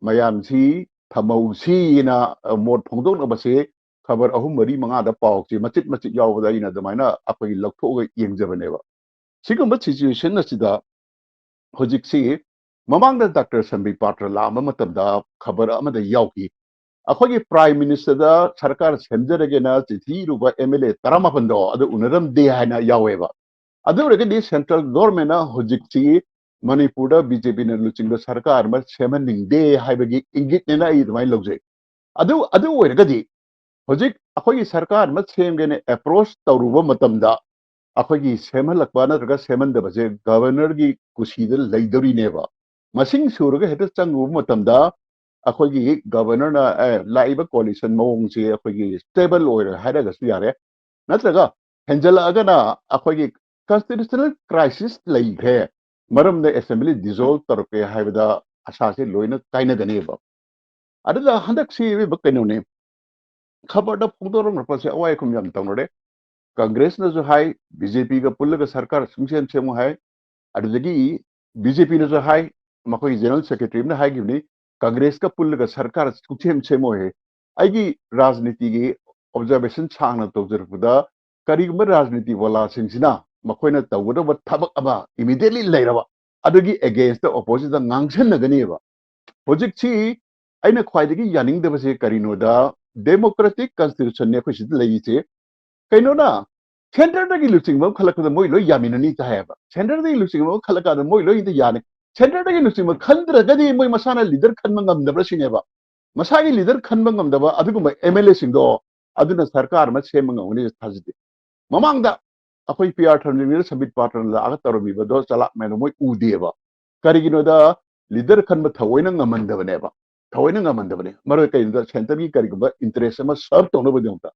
ꯃꯌꯥꯝꯁꯤ ꯊꯝꯍꯧꯁꯤꯅ, ꯑ, ꯃꯣꯠ ꯐꯣꯡꯗꯣꯛꯅꯕꯁꯦ ꯈꯕꯔ ꯑꯍꯨꯝ, ꯃꯔꯤ, ꯃꯉꯥꯗ ꯄꯥꯎꯁꯦ ꯃꯆꯤꯠ ꯃꯆꯤꯠ ꯌꯥꯎꯕꯗ ꯑꯩꯅ ꯑꯗꯨꯃꯥꯏꯅ ꯑꯩꯈꯣꯏꯒꯤ ꯂꯧꯊꯣꯛꯑꯒ ꯌꯦꯡꯖꯕꯅꯦꯕ꯫ ꯁꯤꯒꯨꯝꯕ ꯁꯤꯆꯨꯋꯦꯁꯟ ꯑꯁꯤꯗ ꯍꯧꯖꯤꯛꯁꯤ, ꯃꯃꯥꯡꯗ ꯗꯥꯛꯇꯔ ꯁꯟꯕꯤꯠ ꯄꯥꯇ꯭ꯔ ꯂꯥꯛꯑꯝꯕ ꯃꯇꯝꯗ ꯈꯕꯔ ꯑꯃꯗ ꯌꯥꯎꯈꯤ, ꯑꯩꯈꯣꯏꯒꯤ ꯄ꯭ꯔꯥꯏꯝ ꯃꯤꯅꯤꯁꯇꯔꯗ ꯁꯔꯀꯥꯔ ꯁꯦꯝꯖꯔꯒꯦꯅ ꯆꯤꯊꯤ ꯏꯔꯨꯕ ꯑꯦꯝ ꯑꯦꯜ ꯑꯦ ꯇꯔꯥꯃꯥꯄꯟꯗꯣ ꯑꯗꯨ ꯎꯅꯔꯝꯗꯦ ꯍꯥꯏꯅ ꯌꯥꯎꯋꯦꯕ꯫ ꯑꯗꯨ ꯑꯣꯏꯔꯒꯗꯤ ꯁꯦꯟꯇ꯭ꯔꯦꯜ ꯒꯣꯔꯃꯦꯟꯅ ꯍꯧꯖꯤꯛꯁꯤ ꯃꯅꯤꯄꯨꯔꯗ ꯕꯤ ꯖꯦ ꯄꯤꯅ ꯂꯨꯆꯤꯡꯕ ꯁꯔꯀꯥꯔ ꯑꯃ ꯁꯦꯝꯍꯟꯅꯤꯡꯗꯦ ꯍꯥꯏꯕꯒꯤ ꯏꯪꯒꯤꯠꯅꯦꯅ ꯑꯩ ꯑꯗꯨꯃꯥꯏꯅ ꯂꯧꯖꯩ꯫ ꯑꯗꯨ, ꯑꯗꯨ ꯑꯣꯏꯔꯒꯗꯤ ꯍꯧꯖꯤꯛ ꯑꯩꯈꯣꯏꯒꯤ ꯁꯔꯀꯥꯔ ꯑꯃ ꯁꯦꯝꯒꯦꯅ ꯑꯦꯄ꯭ꯔꯣꯆ ꯇꯧꯔꯨꯕ ꯃꯇꯝꯗ ꯑꯩꯈꯣꯏꯒꯤ ꯁꯦꯝꯍꯜꯂꯛꯄ ꯅꯠꯇ꯭ꯔꯒ ꯁꯦꯝꯍꯟꯗꯕꯁꯦ ꯒꯕꯔꯅꯔꯒꯤ ꯀꯨꯁꯤꯗ ꯂꯩꯗꯧꯔꯤꯅꯦꯕ꯫ ꯃꯁꯤꯡ ꯁꯨꯔꯒ ꯍꯦꯛꯇ ꯆꯪꯉꯨꯕ ꯃꯇꯝꯗ ꯑꯩꯈꯣꯏꯒꯤ ꯒꯕꯔꯅꯔꯅ, ꯑꯦ, ꯂꯥꯛꯏꯕ ꯀꯣꯂꯤꯁꯟ ꯃꯑꯣꯡꯁꯤ ꯑꯩꯈꯣꯏꯒꯤ ꯁ꯭ꯇꯦꯕꯜ ꯑꯣꯏꯔꯣꯏ ꯍꯥꯏꯔꯒꯁꯨ ꯌꯥꯔꯦ, ꯅꯠꯇ꯭ꯔꯒ ꯍꯦꯟꯖꯜꯂꯛꯑꯒꯅ ꯑꯩꯈꯣꯏꯒꯤ ꯀꯟꯁꯇꯤꯇ꯭ꯌꯨꯁꯅꯦꯜ ꯀ꯭ꯔꯥꯏꯁꯤꯁ ꯂꯩꯈ꯭ꯔꯦ, ꯃꯔꯝꯗ ꯑꯦꯁꯦꯝꯕ꯭ꯂꯤ ꯗꯤꯖꯣꯜꯕ ꯇꯧꯔꯛꯀꯦ ꯍꯥꯏꯕꯗ ꯑꯁꯥꯁꯦ ꯂꯣꯏꯅ ꯀꯥꯏꯅꯒꯅꯦꯕ꯫ ꯑꯗꯨꯗ ꯍꯟꯗꯛꯁꯤ ꯑꯣꯏꯕ ꯀꯩꯅꯣꯅꯦ, ꯈꯕꯔꯗ ꯐꯣꯡꯗꯣꯔꯛꯄꯁꯦ ꯑꯋꯥꯏ ꯑꯈꯨꯝ ꯌꯥꯝ ꯇꯧꯅꯔꯦ꯫ ꯀꯪꯒ꯭ꯔꯦꯁꯅꯁꯨ ꯍꯥꯏ, ꯕꯤ ꯖꯦ ꯄꯤꯒ ꯄꯨꯜꯂꯒ ꯁꯔꯀꯥꯔ ꯁꯨꯡꯁꯦꯝ ꯁꯦꯝꯃꯨ ꯍꯥꯏ꯫ ꯑꯗꯨꯗꯒꯤ ꯕꯤ ꯖꯦ ꯄꯤꯅꯁꯨ ꯍꯥꯏ, ꯃꯈꯣꯏꯒꯤ ꯖꯦꯅꯔꯦꯜ ꯁꯦꯀ꯭ꯔꯦꯇꯔꯤ ꯑꯃꯅ ꯍꯥꯏꯈꯤꯕꯅꯤ, "ꯀꯪꯒ꯭ꯔꯦꯁꯀ ꯄꯨꯜꯂꯒ ꯁꯔꯀꯥꯔ ꯁꯨꯡꯁꯦꯝ ꯁꯦꯝꯃꯣꯏ ꯍꯥꯏ"꯫ ꯑꯩꯒꯤ ꯔꯥꯖꯅꯤꯇꯤꯒꯤ ꯑꯣꯕꯖꯔꯕꯦꯁꯟ ꯁꯥꯡꯅ ꯇꯧꯖꯔꯛꯄꯗ, ꯀꯔꯤꯒꯨꯝꯕ ꯔꯥꯖꯅꯤꯇꯤ ꯋꯥꯂꯥꯁꯤꯡꯁꯤꯅ ꯃꯈꯣꯏꯅ ꯇꯧꯒꯗꯕ ꯊꯕꯛ ꯑꯃ ꯏꯃꯤꯗꯤꯌꯦꯠꯂꯤ ꯂꯩꯔꯕ, ꯑꯗꯨꯒꯤ ꯑꯦꯒꯦꯟꯁꯇ ꯑꯣꯄꯣꯖꯤꯠꯇ ꯉꯥꯡꯁꯟꯅꯒꯅꯦꯕ꯫ ꯍꯧꯖꯤꯛꯁꯤ ꯑꯩꯅ ꯈ꯭ꯋꯥꯏꯗꯒꯤ ꯌꯥꯅꯤꯡꯗꯕꯁꯦ ꯀꯔꯤꯅꯣꯗ, ꯗꯦꯃꯣꯀ꯭ꯔꯦꯇꯤꯛ ꯀꯟꯁꯇꯤꯇ꯭ꯌꯨꯁꯟꯅꯦ ꯑꯩꯈꯣꯏ ꯁꯤꯗ ꯂꯩꯔꯤꯁꯦ꯫ ꯀꯩꯅꯣꯅ ꯁꯦꯟꯇꯔꯗꯒꯤ ꯂꯨꯆꯤꯡꯕ ꯑꯃ ꯈꯜꯂꯛꯄꯗ ꯃꯣꯏ ꯂꯣꯏ ꯌꯥꯃꯤꯟꯅꯅꯤ ꯍꯥꯏꯌꯦꯕ꯫ ꯁꯦꯟꯇꯔꯗꯒꯤ ꯂꯨꯆꯤꯡꯕ ꯑꯃ ꯈꯜꯂꯀꯥꯟꯗ ꯃꯣꯏ ꯂꯣꯏ ꯌꯥꯅꯤ꯫ ꯁꯦꯟꯇꯔꯗꯒꯤ ꯂꯨꯆꯤꯡꯕ ꯈꯟꯗ꯭ꯔꯒꯗꯤ ꯃꯣꯏ ꯃꯁꯥꯅ ꯂꯤꯗꯔ ꯈꯟꯕ ꯉꯝꯗꯕ꯭ꯔꯥ ꯁꯤꯅꯦꯕ꯫ ꯃꯁꯥꯒꯤ ꯂꯤꯗꯔ ꯈꯟꯕ ꯉꯝꯗꯕ ꯑꯗꯨꯒꯨꯝꯕ ꯑꯦꯝ ꯑꯦꯜ ꯑꯦꯁꯤꯡꯗꯣ ꯑꯗꯨꯅ ꯁꯔꯀꯥꯔ ꯑꯃ ꯁꯦꯝꯕ ꯉꯝꯒꯅꯤ ꯊꯥꯖꯗꯦ꯫ ꯃꯃꯥꯡꯗ ꯑꯩꯈꯣꯏ ꯄꯤ ꯑꯥꯔ ꯊꯣꯟꯖꯤꯡꯒꯤꯗ ꯁꯝꯕꯤꯠ ꯄꯥꯇ꯭ꯔꯅ ꯂꯥꯛꯑꯒ ꯇꯧꯔꯝꯃꯤꯕꯗꯣ ꯆꯂꯥꯛ ꯃꯌꯥꯝꯗꯣ ꯃꯣꯏ ꯎꯗꯦꯕ꯫ ꯀꯔꯤꯒꯤꯅꯣꯗ, ꯂꯤꯗꯔ ꯈꯟꯕ ꯊꯑꯣꯏꯅ ꯉꯝꯍꯟꯗꯕꯅꯦꯕ, ꯊꯑꯣꯏꯅ ꯉꯝꯍꯟꯗꯕꯅꯦ꯫ ꯃꯔꯨ ꯀꯩꯒꯤꯅꯣꯗ, ꯁꯦꯟꯇꯔꯒꯤ ꯀꯔꯤꯒꯨꯝꯕ ꯏꯟꯇꯔꯦꯁ ꯑꯃ ꯁꯔꯚ ꯇꯧꯅꯕꯒꯤꯗꯃꯛꯇ꯫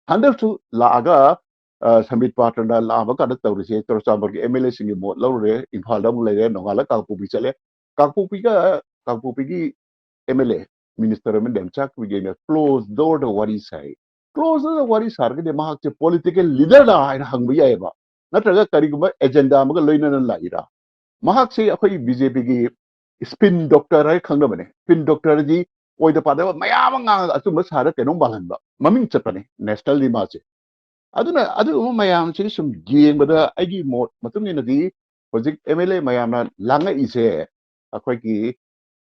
ꯍꯟꯗꯛꯁꯨ ꯂꯥꯛꯑꯒ, ꯑ, ꯁꯝꯕꯤꯠ ꯄꯥꯇ꯭ꯔꯅ ꯂꯥꯛꯑꯝꯕ ꯀꯥꯟꯗ ꯇꯧꯔꯤꯁꯦ, ꯆꯨꯔꯆꯥꯟꯄꯨꯔꯒꯤ ꯑꯦꯝ ꯑꯦꯜ ꯑꯦꯁꯤꯡꯒꯤ ꯃꯣꯠ ꯂꯧꯔꯨꯔꯦ, ꯏꯝꯐꯥꯜꯗ ꯑꯃꯨꯛ ꯂꯩꯔꯦ, ꯅꯣꯡꯉꯥꯜꯂ ꯀꯥꯡꯄꯣꯛꯄꯤ ꯆꯠꯂꯦ꯫ ꯀꯥꯡꯄꯣꯛꯄꯤꯒ, ꯀꯥꯡꯄꯣꯛꯄꯤꯒꯤ ꯑꯦꯝ ꯑꯦꯜ ꯑꯦ, ꯃꯤꯅꯤꯁꯇꯔ ꯑꯃ ꯅꯦꯝꯆꯥꯛ ꯀꯨꯏꯒꯦꯅ ꯀ꯭ꯂꯣꯖ ꯗꯣꯔꯗ ꯋꯥꯔꯤ ꯁꯥꯏ꯫ ꯀ꯭ꯂꯣꯖ ꯗꯣꯔꯗ ꯋꯥꯔꯤ ꯁꯥꯔꯒꯗꯤ ꯃꯍꯥꯛꯁꯦ ꯄꯣꯂꯤꯇꯤꯀꯦꯜ ꯂꯤꯗꯔꯅ ꯍꯥꯏꯅ ꯍꯪꯕ ꯌꯥꯏꯑꯕ, ꯅꯠꯇ꯭ꯔꯒ ꯀꯔꯤꯒꯨꯝꯕ ꯑꯦꯖꯦꯟꯗꯥ ꯑꯃꯒ ꯂꯣꯏꯅꯅ ꯂꯥꯛꯏꯔꯥ? ꯃꯍꯥꯛꯁꯦ ꯑꯩꯈꯣꯏ ꯕꯤ ꯖꯦ ꯄꯤꯒꯤ ꯁ꯭ꯄꯤꯟ ꯗꯣꯛꯇꯔ ꯍꯥꯏ ꯈꯪꯅꯕꯅꯦ꯫ ꯁ꯭ꯄꯤꯟ ꯗꯣꯛꯇꯔꯗꯤ ꯑꯣꯏꯗ ꯄꯥꯗꯕ ꯃꯌꯥꯝ ꯑꯃ ꯉꯥꯡꯉꯒ ꯑꯆꯨꯝꯕ ꯁꯥꯔ ꯀꯩꯅꯣꯝ ꯃꯥꯜꯍꯟꯕ, ꯃꯃꯤꯡ ꯆꯠꯄꯅꯦ ꯅꯦꯁꯅꯦꯜꯂꯤ ꯃꯥꯁꯦ꯫ ꯑꯗꯨꯅ ꯑꯗꯨꯒꯨꯝꯕ ꯃꯌꯥꯝꯁꯤ ꯁꯨꯝ ꯌꯦꯡꯕꯗ ꯑꯩꯒꯤ ꯃꯣꯠ ꯃꯇꯨꯡ ꯏꯟꯅꯗꯤ ꯍꯧꯖꯤꯛ ꯑꯦꯝ ꯑꯦꯜ ꯑꯦ ꯃꯌꯥꯝꯅ ꯂꯥꯡꯉꯛꯏꯁꯦ ꯑꯩꯈꯣꯏꯒꯤ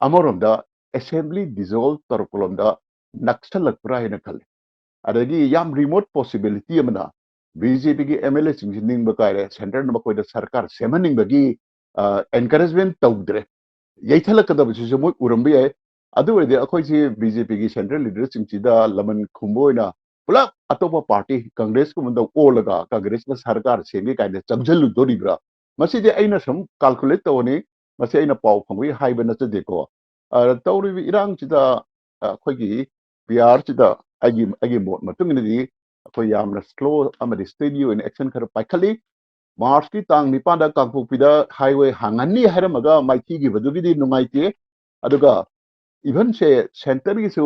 ꯑꯃꯔꯣꯝꯗ ꯑꯦꯁꯦꯝꯕ꯭ꯂꯤ ꯗꯤꯖꯣꯜꯕ ꯇꯧꯔꯛꯄꯂꯣꯝꯗ ꯅꯛꯁꯜꯂꯛꯄ꯭ꯔꯥ ꯍꯥꯏꯅ ꯈꯜꯂꯤ꯫ ꯑꯗꯒꯤ ꯌꯥꯝ ꯔꯤꯃꯣꯠ ꯄꯣꯁꯤꯕꯤꯂꯤꯇꯤ ꯑꯃꯅ ꯕꯤ ꯖꯦ ꯄꯤꯒꯤ ꯑꯦꯝ ꯑꯦꯜ ꯑꯦꯁꯤꯡꯁꯤ ꯅꯤꯡꯕ ꯀꯥꯏꯔꯦ, ꯁꯦꯟꯇꯔꯅ ꯃꯈꯣꯏꯗ ꯁꯔꯀꯥꯔ ꯁꯦꯝꯍꯟꯅꯤꯡꯕꯒꯤ, ꯑ, ꯑꯦꯟꯀꯔꯦꯖꯃꯦꯟ ꯇꯧꯗ꯭ꯔꯦ꯫ ꯌꯩꯊꯠꯂꯛꯀꯗꯕꯁꯤꯁꯨ ꯃꯣꯏ ꯎꯔꯝꯕ ꯌꯥꯏ꯫ ꯑꯗꯨ ꯑꯣꯏꯔꯗꯤ ꯑꯩꯈꯣꯏꯁꯤ ꯕꯤ ꯖꯦ ꯄꯤꯒꯤ ꯁꯦꯟꯇ꯭ꯔꯦꯜ ꯂꯤꯗꯔꯁꯤꯡꯁꯤꯗ ꯂꯃꯟ ꯈꯨꯝꯕ ꯑꯣꯏꯅ ꯄꯨꯂꯞ ꯑꯇꯣꯞꯄ ꯄꯥꯔꯇꯤ, ꯀꯪꯒ꯭ꯔꯦꯁꯀꯨꯝꯕꯗ ꯑꯣꯜꯂꯒ ꯀꯪꯒ꯭ꯔꯦꯁꯅ ꯁꯔꯀꯥꯔ ꯁꯦꯝꯒꯦ ꯀꯥꯏꯅ ꯆꯪꯁꯤꯜꯂꯨꯗꯣꯔꯤꯕ꯭ꯔꯥ? ꯃꯁꯤꯗꯤ ꯑꯩꯅ ꯁꯨꯝ ꯀꯥꯜꯀꯨꯂꯦꯠ ꯇꯧꯕꯅꯤ, ꯃꯁꯤ ꯑꯩꯅ ꯄꯥꯎ ꯐꯪꯕꯒꯤ ꯍꯥꯏꯕ ꯅꯠꯆꯗꯦꯀꯣ꯫ ꯑ, ꯇꯧꯔꯤꯕ ꯏꯔꯥꯡꯁꯤꯗ, ꯑ, ꯑꯩꯈꯣꯏꯒꯤ ꯄꯤ ꯑꯥꯔꯁꯤꯗ ꯑꯩꯒꯤ, ꯑꯩꯒꯤ ꯃꯣꯠ ꯃꯇꯨꯡ ꯏꯟꯅꯗꯤ ꯑꯩꯈꯣꯏ ꯌꯥꯝꯅ slow ꯑꯃꯗꯤ steady ꯑꯣꯏꯅ action ꯈꯔ ꯄꯥꯏꯈꯠꯂꯤ꯫ ꯃꯥꯔꯆꯀꯤ ꯇꯥꯡ ꯅꯤꯄꯥꯟꯗ ꯀꯥꯡꯄꯣꯛꯄꯤꯗ highway ꯍꯥꯡꯍꯟꯅꯤ ꯍꯥꯏꯔꯝꯃꯒ ꯃꯥꯏꯊꯤꯈꯤꯕꯗꯨꯒꯤꯗꯤ ꯅꯨꯡꯉꯥꯏꯇꯦ꯫ ꯑꯗꯨꯒ even ꯁꯦ centreꯒꯤꯁꯨ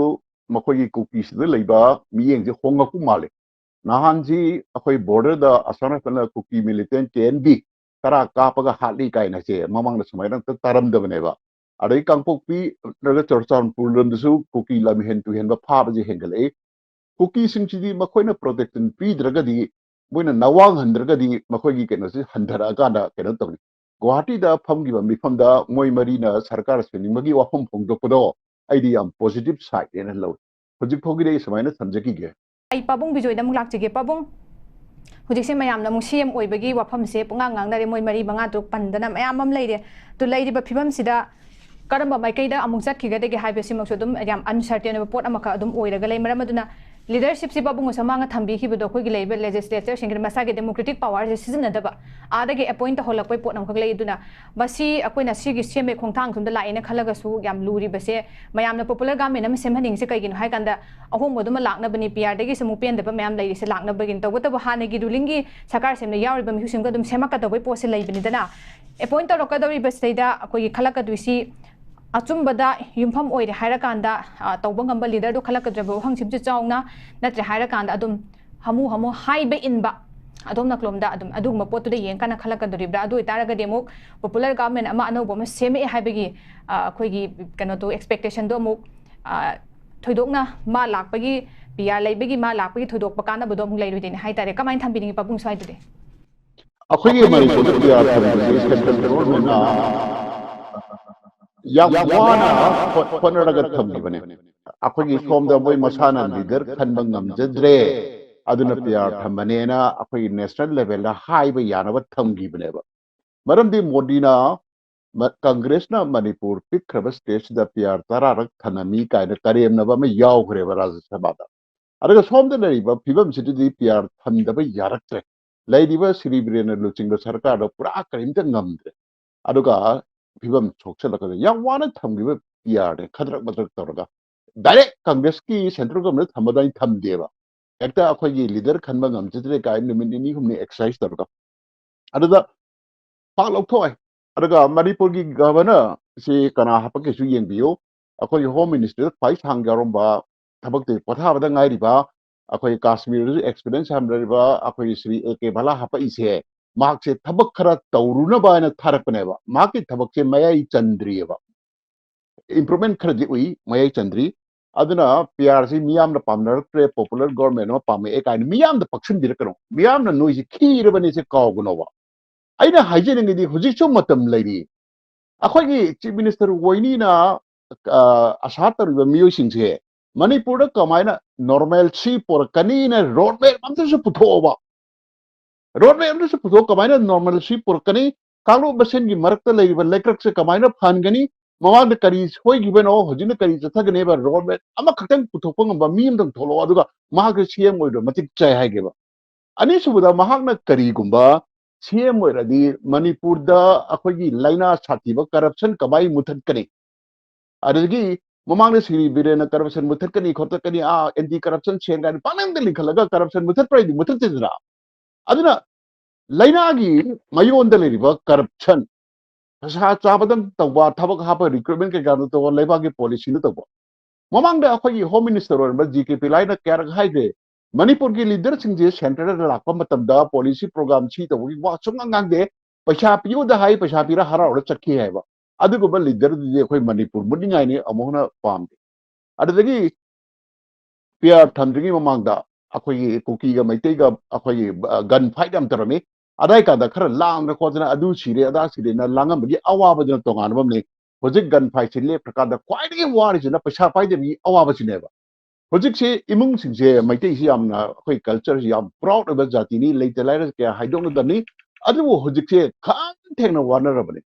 ꯃꯈꯣꯏꯒꯤ ꯀꯨꯀꯤꯁꯤꯗ ꯂꯩꯕ ꯃꯤꯠꯌꯦꯡꯁꯦ ꯍꯣꯡꯉꯛꯄ ꯃꯥꯜꯂꯦ꯫ ꯅꯍꯥꯟꯁꯤ ꯑꯩꯈꯣꯏ borderꯗ ꯑꯁꯥꯝ ꯔꯥꯏꯐꯜꯅ ꯀꯨꯀꯤ militant K N B ꯇꯔꯥ ꯀꯥꯞꯄꯒ ꯍꯥꯠꯂꯤ ꯀꯥꯏꯅꯁꯦ ꯃꯃꯥꯡꯗ ꯁꯨꯃꯥꯏꯅ ꯑꯝꯇ ꯇꯥꯔꯝꯗꯕꯅꯦꯕ꯫ ꯑꯗꯩ ꯀꯥꯡꯄꯣꯛꯄꯤ ꯅꯠꯇ꯭ꯔꯒ ꯆꯨꯔꯆꯥꯟꯄꯨꯔ ꯂꯣꯝꯗꯁꯨ ꯀꯨꯀꯤ ꯂꯝꯍꯦꯟ ꯇꯨꯍꯦꯟꯕ ꯐꯥꯕꯁꯦ ꯍꯦꯟꯒꯠꯂꯛꯏ꯫ ꯀꯨꯀꯤꯁꯤꯡꯁꯤꯗꯤ ꯃꯈꯣꯏꯅ protection ꯄꯤꯗ꯭ꯔꯒꯗꯤ, ꯃꯣꯏꯅ ꯅꯋꯥꯡꯍꯟꯗ꯭ꯔꯒꯗꯤ ꯃꯈꯣꯏꯒꯤ ꯀꯩꯅꯣꯁꯤ ꯍꯟꯊꯔꯛꯑꯀꯥꯟꯗ ꯀꯩꯅꯣ ꯇꯧꯅꯤ꯫ ꯒꯨꯋꯥꯍꯥꯇꯤꯗ ꯐꯝꯈꯤꯕ ꯃꯤꯐꯝꯗ ꯃꯣꯏ ꯃꯔꯤꯅ ꯁꯔꯀꯥꯔ ꯁꯤꯟꯅꯤꯡꯕꯒꯤ ꯋꯥꯐꯝ ꯐꯣꯡꯗꯣꯛꯄꯗꯣ ꯑꯩꯗꯤ ꯌꯥꯝ positive sideꯅꯦꯅ ꯂꯧꯏ꯫ ꯍꯧꯖꯤꯛ ꯐꯥꯎꯒꯤꯗꯤ ꯑꯩ ꯁꯨꯃꯥꯏꯅ ꯊꯝꯖꯈꯤꯒꯦ꯫ ꯑꯩ ꯄꯥꯕꯨꯡ ꯕꯤꯖꯣꯏꯗ ꯑꯃꯨꯛ ꯂꯥꯛꯆꯒꯦ꯫ ꯄꯥꯕꯨꯡ, ꯍꯧꯖꯤꯛꯁꯦ ꯃꯌꯥꯝꯅ ꯑꯃꯨꯛ ꯁꯤ ꯑꯦꯝ ꯑꯣꯏꯕꯒꯤ ꯋꯥꯐꯝꯁꯦ ꯄꯨꯡꯉꯥꯡ ꯉꯥꯡꯅꯔꯦ, ꯃꯣꯏ ꯃꯔꯤ ꯃꯉꯥ ꯇꯔꯨꯛ ꯄꯟꯗꯅ ꯃꯌꯥꯝ ꯑꯃ ꯂꯩꯔꯦ꯫ ꯑꯗꯨ ꯂꯩꯔꯤꯕ ꯐꯤꯕꯝꯁꯤꯗ ꯀꯔꯝꯕ ꯃꯥꯏꯀꯩꯗ ꯑꯃꯨꯛ ꯆꯠꯈꯤꯒꯗꯒꯦ ꯍꯥꯏꯕꯁꯤꯃꯛꯁꯨ ꯑꯗꯨꯝ ꯌꯥꯝ uncertain ꯑꯣꯏꯕ ꯄꯣꯠ ꯑꯃꯈꯛ ꯑꯗꯨꯝ ꯑꯣꯏꯔꯒ ꯂꯩ꯫ ꯃꯔꯝ ꯑꯗꯨꯅ leadershipꯁꯤ ꯄꯥꯕꯨꯡ ꯉꯁꯥꯏ ꯃꯥꯡꯗ ꯊꯝꯕꯤꯈꯤꯕꯗꯣ, ꯑꯩꯈꯣꯏꯒꯤ ꯂꯩꯔꯤꯕ legislatureꯁꯤꯡꯒꯤ ꯃꯁꯥꯒꯤ democratic powerꯁꯦ ꯁꯤꯖꯤꯟꯅꯗꯕ, ꯑꯥꯗꯒꯤ appoint ꯇꯧꯍꯜꯂꯛꯄꯩ ꯄꯣꯠ ꯑꯃꯈꯛ ꯂꯩ꯫ ꯑꯗꯨꯅ ꯃꯁꯤ ꯑꯩꯈꯣꯏꯅ ꯁꯤꯒꯤ ꯁꯦꯝꯕꯩ ꯈꯣꯡꯊꯥꯡ ꯁꯣꯝꯗ ꯂꯥꯛꯑꯦꯅ ꯈꯜꯂꯒꯁꯨ ꯌꯥꯝ ꯂꯨꯔꯤꯕꯁꯦ, ꯃꯌꯥꯝꯅ popular government ꯑꯃ ꯁꯦꯝꯍꯟꯅꯤꯡꯉꯤꯁꯦ ꯀꯩꯒꯤꯅꯣ ꯍꯥꯏ ꯀꯥꯟꯗ, ꯑꯍꯣꯡꯕꯗꯨꯃ ꯂꯥꯛꯅꯕꯅꯤ, ꯄꯤ ꯑꯥꯔꯗꯒꯤꯁꯨ ꯑꯃꯨꯛ ꯄꯦꯟꯗꯕ ꯃꯌꯥꯝ ꯂꯩꯔꯤꯁꯦ ꯂꯥꯛꯅꯕꯒꯤꯅꯤ꯫ ꯇꯧꯕꯇꯕꯨ ꯍꯥꯟꯅꯒꯤ rulingꯒꯤ ꯁꯔꯀꯥꯔ ꯁꯦꯝꯅ ꯌꯥꯎꯔꯤꯕ ꯃꯤꯍꯨꯠꯁꯤꯡꯗꯣ ꯑꯗꯨꯝ ꯁꯦꯝꯃꯛꯀꯗꯧꯕꯩ ꯄꯣꯠꯁꯦ ꯂꯩꯕꯅꯤꯗꯅ꯫ Appoint ꯇꯧꯔꯛꯀꯗꯧꯔꯤꯕꯁꯤꯗꯩꯗ ꯑꯩꯈꯣꯏꯒꯤ ꯈꯜꯂꯛꯀꯗꯣꯏꯁꯤ ꯑꯆꯨꯝꯕꯗ ꯌꯨꯝꯐꯝ ꯑꯣꯏꯔꯦ ꯍꯥꯏꯔꯀꯥꯟꯗ, ꯑ, ꯇꯧꯕ ꯉꯝꯕ leaderꯗꯣ ꯈꯜꯂꯛꯀꯗꯧꯔꯤꯕ ꯋꯥꯍꯪꯁꯤꯡꯁꯨ ꯆꯥꯎꯅ, ꯅꯠꯇ꯭ꯔꯦ ꯍꯥꯏꯔꯀꯥꯟꯗ ꯑꯗꯨꯝ ꯍꯥꯃꯨ ꯍꯥꯃꯨ ꯍꯥꯏꯕ ꯏꯟꯕ, ꯑꯗꯣꯝ ꯅꯥꯀꯂꯣꯝꯗ ꯑꯗꯨꯝ ꯑꯗꯨꯒꯨꯝꯕ ꯄꯣꯠꯇꯨꯗ ꯌꯦꯡꯀꯥꯟꯗ ꯈꯜꯂꯛꯀꯗꯧꯔꯤꯕ꯭ꯔꯥ? ꯑꯗꯨ ꯑꯣꯏꯇꯥꯔꯒꯗꯤ ꯑꯃꯨꯛ popular government ꯑꯃ ꯑꯅꯧꯕ ꯑꯃ ꯁꯦꯝꯃꯛꯑꯦ ꯍꯥꯏꯕꯒꯤ, ꯑ, ꯑꯩꯈꯣꯏꯒꯤ ꯀꯩꯅꯣꯗꯣ, expectationꯗꯣ ꯑꯃꯨꯛ, ꯑ, ꯊꯣꯏꯗꯣꯛꯅ ꯃꯥ ꯂꯥꯛꯄꯒꯤ, ꯄꯤ ꯑꯥꯔ ꯂꯩꯕꯒꯤ ꯃꯥ ꯂꯥꯛꯄꯒꯤ ꯊꯣꯏꯗꯣꯛꯄ ꯀꯥꯟꯅꯕꯗꯣ ꯑꯃꯨꯛ ꯂꯩꯔꯣꯏꯗꯣꯏꯅꯦ ꯍꯥꯏꯇꯥꯔꯦ꯫ ꯀꯃꯥꯏꯅ ꯊꯝꯕꯤꯅꯤꯡꯉꯤ ꯄꯥꯕꯨꯡ ꯁ꯭ꯋꯥꯏꯗꯗꯤ? ꯑꯩꯈꯣꯏꯒꯤ ꯃꯅꯤꯄꯨꯔꯗ ꯄꯤ ꯑꯥꯔ ꯊꯝꯕꯁꯦ central governmentꯅ ꯌꯥꯝ ꯋꯥꯅ ꯍꯣꯠ-, ꯍꯣꯠꯅꯔꯒ ꯊꯝꯈꯤꯕꯅꯦ꯫ ꯑꯩꯈꯣꯏꯒꯤ ꯁꯣꯝꯗ ꯃꯣꯏ ꯃꯁꯥꯅ leader ꯈꯟꯕ ꯉꯝꯖꯗ꯭ꯔꯦ, ꯑꯗꯨꯅ ꯄꯤ ꯑꯥꯔ ꯊꯝꯕꯅꯦꯅ ꯑꯩꯈꯣꯏꯒꯤ national levelꯗ ꯍꯥꯏꯕ ꯌꯥꯅꯕ ꯊꯝꯈꯤꯕꯅꯦꯕ꯫ ꯃꯔꯝꯗꯤ ꯃꯣꯗꯤꯅ ꯃ-, ꯀꯪꯒ꯭ꯔꯦꯁꯅ ꯃꯅꯤꯄꯨꯔ ꯄꯤꯛꯈ꯭ꯔꯕ stateꯁꯤꯗ ꯄꯤ ꯑꯥꯔ ꯇꯔꯥꯔꯛ ꯊꯅꯝꯃꯤ ꯀꯥꯏꯅ ꯀꯔꯦꯝꯅꯕ ꯑꯃ ꯌꯥꯎꯈ꯭ꯔꯦꯕ ꯔꯥꯖ꯭ꯌ ꯁꯚꯥꯗ꯫ ꯑꯗꯨꯒ ꯁꯣꯝꯗ ꯂꯩꯔꯤꯕ ꯐꯤꯕꯝꯁꯤꯗꯗꯤ ꯄꯤ ꯑꯥꯔ ꯊꯝꯗꯕ ꯌꯥꯔꯛꯇ꯭ꯔꯦ꯫ ꯂꯩꯔꯤꯕ ꯁ꯭ꯔꯤ ꯕꯤꯔꯦꯟꯅ ꯂꯨꯆꯤꯡꯕ ꯁꯔꯀꯥꯔꯗꯣ ꯄꯨꯔꯥ ꯀꯔꯤꯝꯇ ꯉꯝꯗ꯭ꯔꯦ꯫ ꯑꯗꯨꯒ ꯐꯤꯕꯝ ꯁꯣꯛꯆꯜꯂꯛꯀꯗꯣꯏ꯫ ꯌꯥꯝ ꯋꯥꯅ ꯊꯝꯈꯤꯕ ꯄꯤ ꯑꯥꯔꯅꯦ ꯈꯗ꯭ꯔꯛ ꯃꯗ꯭ꯔꯛ ꯇꯧꯔꯒ꯫ ꯗꯥꯏꯔꯦꯛ ꯀꯪꯒ꯭ꯔꯦꯁꯀꯤ ꯁꯦꯟꯇ꯭ꯔꯦꯜ ꯒꯣꯔꯃꯦꯟ ꯊꯝꯕꯗ ꯑꯩ ꯊꯝꯗꯦꯕ꯫ ꯍꯦꯛꯇ ꯑꯩꯈꯣꯏꯒꯤ ꯂꯤꯗꯔ ꯈꯟꯕ ꯉꯝꯖꯗ꯭ꯔꯦ ꯀꯥꯏꯅ ꯅꯨꯃꯤꯠ ꯅꯤꯅꯤ ꯍꯨꯝꯅꯤ ꯑꯦꯛꯁꯔꯁꯥꯏꯁ ꯇꯧꯔꯒ꯫ ꯑꯗꯨꯗ ꯄꯥꯛ ꯂꯧꯊꯣꯛꯑꯦ꯫ ꯑꯗꯨꯒ ꯃꯅꯤꯄꯨꯔꯒꯤ ꯒꯚꯔꯅꯔ ꯁꯤ ꯀꯅꯥ ꯍꯥꯄꯛꯀꯦꯁꯨ ꯌꯦꯡꯕꯤꯌꯨ꯫ ꯑꯩꯈꯣꯏꯒꯤ ꯍꯣꯝ ꯃꯤꯅꯤꯁꯇꯔ ꯈ꯭ꯋꯥꯏ ꯁꯥꯡ ꯌꯥꯎꯔꯝꯕ, ꯊꯕꯛꯇꯒꯤ ꯄꯣꯊꯥꯕꯗ ꯉꯥꯏꯔꯤꯕ ꯑꯩꯈꯣꯏ ꯀꯥꯁꯃꯤꯔꯗꯁꯨ ꯑꯦꯛꯁꯄꯤꯔꯤꯌꯦꯟꯁ ꯌꯥꯝ ꯂꯩꯔꯤꯕ ꯑꯩꯈꯣꯏꯒꯤ ꯁ꯭ꯔꯤ ꯑꯦ ꯀꯦ ꯚꯥꯂꯥ ꯍꯥꯄꯛꯏꯁꯦ, ꯃꯍꯥꯛꯁꯦ ꯊꯕꯛ ꯈꯔ ꯇꯧꯔꯨꯅꯕ ꯍꯥꯏꯅ ꯊꯥꯔꯛꯄꯅꯦꯕ꯫ ꯃꯍꯥꯛꯀꯤ ꯊꯕꯛꯁꯦ ꯃꯌꯥꯏ ꯆꯟꯗ꯭ꯔꯤꯑꯕ, ꯏꯝꯄ꯭ꯔꯨꯚꯃꯦꯟ ꯈꯔꯗꯤ ꯎꯏ, ꯃꯌꯥꯏ ꯆꯟꯗ꯭ꯔꯤ꯫ ꯑꯗꯨꯅ ꯄꯤ ꯑꯥꯔꯁꯤ ꯃꯤꯌꯥꯝꯅ ꯄꯥꯝꯅꯔꯛꯇ꯭ꯔꯦ, ꯄꯣꯄꯨꯂꯔ ꯒꯣꯔꯃꯦꯟ ꯑꯃ ꯄꯥꯝꯃꯛꯑꯦ ꯀꯥꯏꯅ ꯃꯤꯌꯥꯝꯗ ꯄꯛꯁꯤꯟꯕꯤꯔꯛꯀꯅꯨ꯫ ꯃꯤꯌꯥꯝꯅ ꯅꯣꯏꯁꯤ ꯈꯤꯔꯕꯅꯤ ꯁꯦ ꯀꯥꯎꯒꯅꯣꯕ꯫ ꯑꯩꯅ ꯍꯥꯏꯖꯅꯤꯡꯉꯤꯗꯤ ꯍꯧꯖꯤꯛꯁꯨ ꯃꯇꯝ ꯂꯩꯔꯤ꯫ ꯑꯩꯈꯣꯏꯒꯤ ꯆꯤꯐ ꯃꯤꯅꯤꯁꯇꯔ ꯑꯣꯏꯅꯤꯅ ꯑ, ꯑꯁꯥ ꯇꯧꯔꯤꯕ ꯃꯤꯑꯣꯏꯁꯤꯡꯁꯦ ꯃꯅꯤꯄꯨꯔꯗ ꯀꯃꯥꯏꯅ ꯅꯣꯔꯃꯦꯜꯁꯤ ꯄꯨꯔꯛꯀꯅꯤꯅ ꯔꯣꯗ ꯃꯦꯞ ꯑꯝꯇꯁꯨ ꯄꯨꯊꯣꯛꯑꯣꯕ꯫ ꯔꯣꯗ ꯃꯦꯞ ꯑꯝꯇꯁꯨ ꯄꯨꯊꯣꯛꯑꯣ, ꯀꯃꯥꯏꯅ ꯅꯣꯔꯃꯦꯜꯁꯤ ꯄꯨꯔꯛꯀꯅꯤ, ꯀꯥꯡꯂꯨꯞ ꯃꯁꯦꯟꯒꯤ ꯃꯔꯛꯇ ꯂꯩꯔꯤꯕ ꯂꯩꯀ꯭ꯔꯛꯁꯦ ꯀꯃꯥꯏꯅ ꯐꯍꯟꯒꯅꯤ, ꯃꯃꯥꯡꯗ ꯀꯔꯤ ꯁꯣꯏꯈꯤꯕꯅꯣ, ꯍꯧꯖꯤꯛꯅ ꯀꯔꯤ ꯆꯠꯊꯒꯅꯦꯕ, ꯔꯣꯗ ꯃꯦꯞ ꯑꯃꯈꯛꯇꯪ ꯄꯨꯊꯣꯛꯄ ꯉꯝꯕ ꯃꯤ ꯑꯃꯇꯪ ꯊꯣꯛꯂꯛꯑꯣ, ꯑꯗꯨꯒ ꯃꯍꯥꯛꯁꯦ ꯁꯤ ꯑꯦꯝ ꯑꯣꯏꯕ ꯃꯇꯤꯛ ꯆꯥꯏ ꯍꯥꯏꯒꯦꯕ꯫ ꯑꯅꯤꯁꯨꯕꯗ, ꯃꯍꯥꯛꯅ ꯀꯔꯤꯒꯨꯝꯕ ꯁꯤ ꯑꯦꯝ ꯑꯣꯏꯔꯗꯤ ꯃꯅꯤꯄꯨꯔꯗ ꯑꯩꯈꯣꯏꯒꯤ ꯂꯥꯏꯅꯥ ꯁꯥꯊꯤꯕ ꯀꯔꯞꯁꯟ ꯀꯃꯥꯏ ꯃꯨꯊꯠꯀꯅꯤ? ꯑꯗꯨꯗꯒꯤ ꯃꯃꯥꯡꯗ ꯁ꯭ꯔꯤ ꯕꯤꯔꯦꯟꯅ ꯀꯔꯞꯁꯟ ꯃꯨꯊꯠꯀꯅꯤ, ꯈꯣꯠꯇꯠꯀꯅꯤ, ꯑꯥ, ꯑꯦꯟꯇꯤ ꯀꯔꯞꯁꯟ ꯁꯦꯜ ꯀꯥꯏꯅ ꯄꯪꯂꯤꯡꯗ ꯂꯤꯡꯈꯠꯂꯒ ꯀꯔꯞꯁꯟ ꯃꯨꯊꯠꯄ꯭ꯔꯥ ꯍꯥꯏꯗꯤ ꯃꯨꯊꯠꯇꯦꯗꯅ꯫ ꯑꯗꯨꯅ ꯂꯥꯏꯅꯥꯒꯤ ꯃꯌꯣꯟꯗ ꯂꯩꯔꯤꯕ ꯀꯔꯞꯁꯟ, ꯄꯩꯁꯥ ꯆꯥꯕꯗꯪ ꯇꯧꯕ, ꯊꯕꯛ ꯍꯥꯞꯄ ꯔꯤꯀ꯭ꯔꯨꯠꯃꯦꯟ ꯀꯩꯀꯥꯗ ꯇꯧꯕ, ꯂꯩꯕꯥꯛꯀꯤ ꯄꯣꯂꯤꯁꯤꯅ ꯇꯧꯕ꯫ ꯃꯃꯥꯡꯗ ꯑꯩꯈꯣꯏꯒꯤ ꯍꯣꯝ ꯃꯤꯅꯤꯁꯇꯔ ꯑꯣꯏꯔꯝꯕ ꯖꯤ ꯀꯦ ꯄꯤꯂꯥꯏꯅ ꯀꯌꯥꯔꯛ ꯍꯥꯏꯈ꯭ꯔꯦ, ꯃꯅꯤꯄꯨꯔꯒꯤ ꯂꯤꯗꯔꯁꯤꯡꯁꯦ ꯁꯦꯟꯇꯔꯗ ꯂꯥꯛꯄ ꯃꯇꯝꯗ ꯄꯣꯂꯤꯁꯤ ꯄ꯭ꯔꯣꯒ꯭ꯔꯥꯝ ꯁꯤ ꯇꯧꯕꯒꯤ ꯋꯥ ꯁꯨꯡꯉꯥꯡ ꯉꯥꯡꯗꯦ꯫ ꯄꯩꯁꯥ ꯄꯤꯌꯨꯗ ꯍꯥꯏ, ꯄꯩꯁꯥ ꯄꯤꯔ ꯍꯔꯥꯎꯔ ꯆꯠꯈꯤ ꯍꯥꯏꯕ꯫ ꯑꯗꯨꯒꯨꯝꯕ ꯂꯤꯗꯔꯗꯨꯗꯤ ꯑꯩꯈꯣꯏ ꯃꯅꯤꯄꯨꯔ ꯃꯨꯠꯅꯤꯡꯉꯥꯏꯅꯤ, ꯑꯃꯨꯛ ꯍꯟꯅ ꯄꯥꯝꯗꯦ꯫ ꯑꯗꯨꯗꯒꯤ ꯄꯤ ꯑꯥꯔ ꯊꯝꯗ꯭ꯔꯤꯉꯩ ꯃꯃꯥꯡꯗ ꯑꯩꯈꯣꯏꯒꯤ ꯀꯨꯀꯤꯒ ꯃꯩꯇꯩꯒ ꯑꯩꯈꯣꯏꯒꯤ, ꯑ, ꯒꯟ ꯐꯥꯏꯠ ꯌꯥꯝ ꯇꯧꯔꯝꯃꯤ꯫ ꯑꯗꯥꯏ ꯀꯥꯟꯗ ꯈꯔ ꯂꯥꯡꯗꯅ ꯈꯣꯠꯇꯅ ꯑꯗꯨ ꯁꯤꯔꯦ ꯑꯗꯥ ꯁꯤꯔꯦꯅ ꯂꯥꯡꯉꯝꯕꯒꯤ ꯑꯋꯥꯕꯗꯨꯅ ꯇꯣꯉꯥꯟꯕ ꯑꯃꯅꯤ꯫ ꯍꯧꯖꯤꯛ ꯒꯟ ꯐꯥꯏꯠꯁꯤ ꯂꯦꯞꯈ꯭ꯔꯀꯥꯟꯗ ꯈ꯭ꯋꯥꯏꯗꯒꯤ ꯋꯥꯔꯤꯁꯤꯅ ꯄꯩꯁꯥ ꯄꯥꯏꯗꯕꯒꯤ ꯑꯋꯥꯕꯁꯤꯅꯦꯕ꯫ ꯍꯧꯖꯤꯛꯁꯤ ꯏꯃꯨꯡꯁꯤꯡꯁꯦ, ꯃꯩꯇꯩꯁꯤ ꯌꯥꯝꯅ ꯑꯩꯈꯣꯏ ꯀꯜꯆꯔꯁꯤ ꯌꯥꯝ ꯄ꯭ꯔꯥꯎꯗ ꯑꯣꯏꯕ ꯖꯥꯇꯤꯅꯤ, ꯂꯩꯇ ꯂꯥꯏꯔ ꯀꯌꯥ ꯍꯥꯏꯗꯣꯛꯅꯗꯕꯅꯤ꯫ ꯑꯗꯨꯕꯨ ꯍꯧꯖꯤꯛꯁꯦ ꯈꯪ ꯊꯦꯡꯅ ꯋꯥꯅꯔꯕꯅꯤ꯫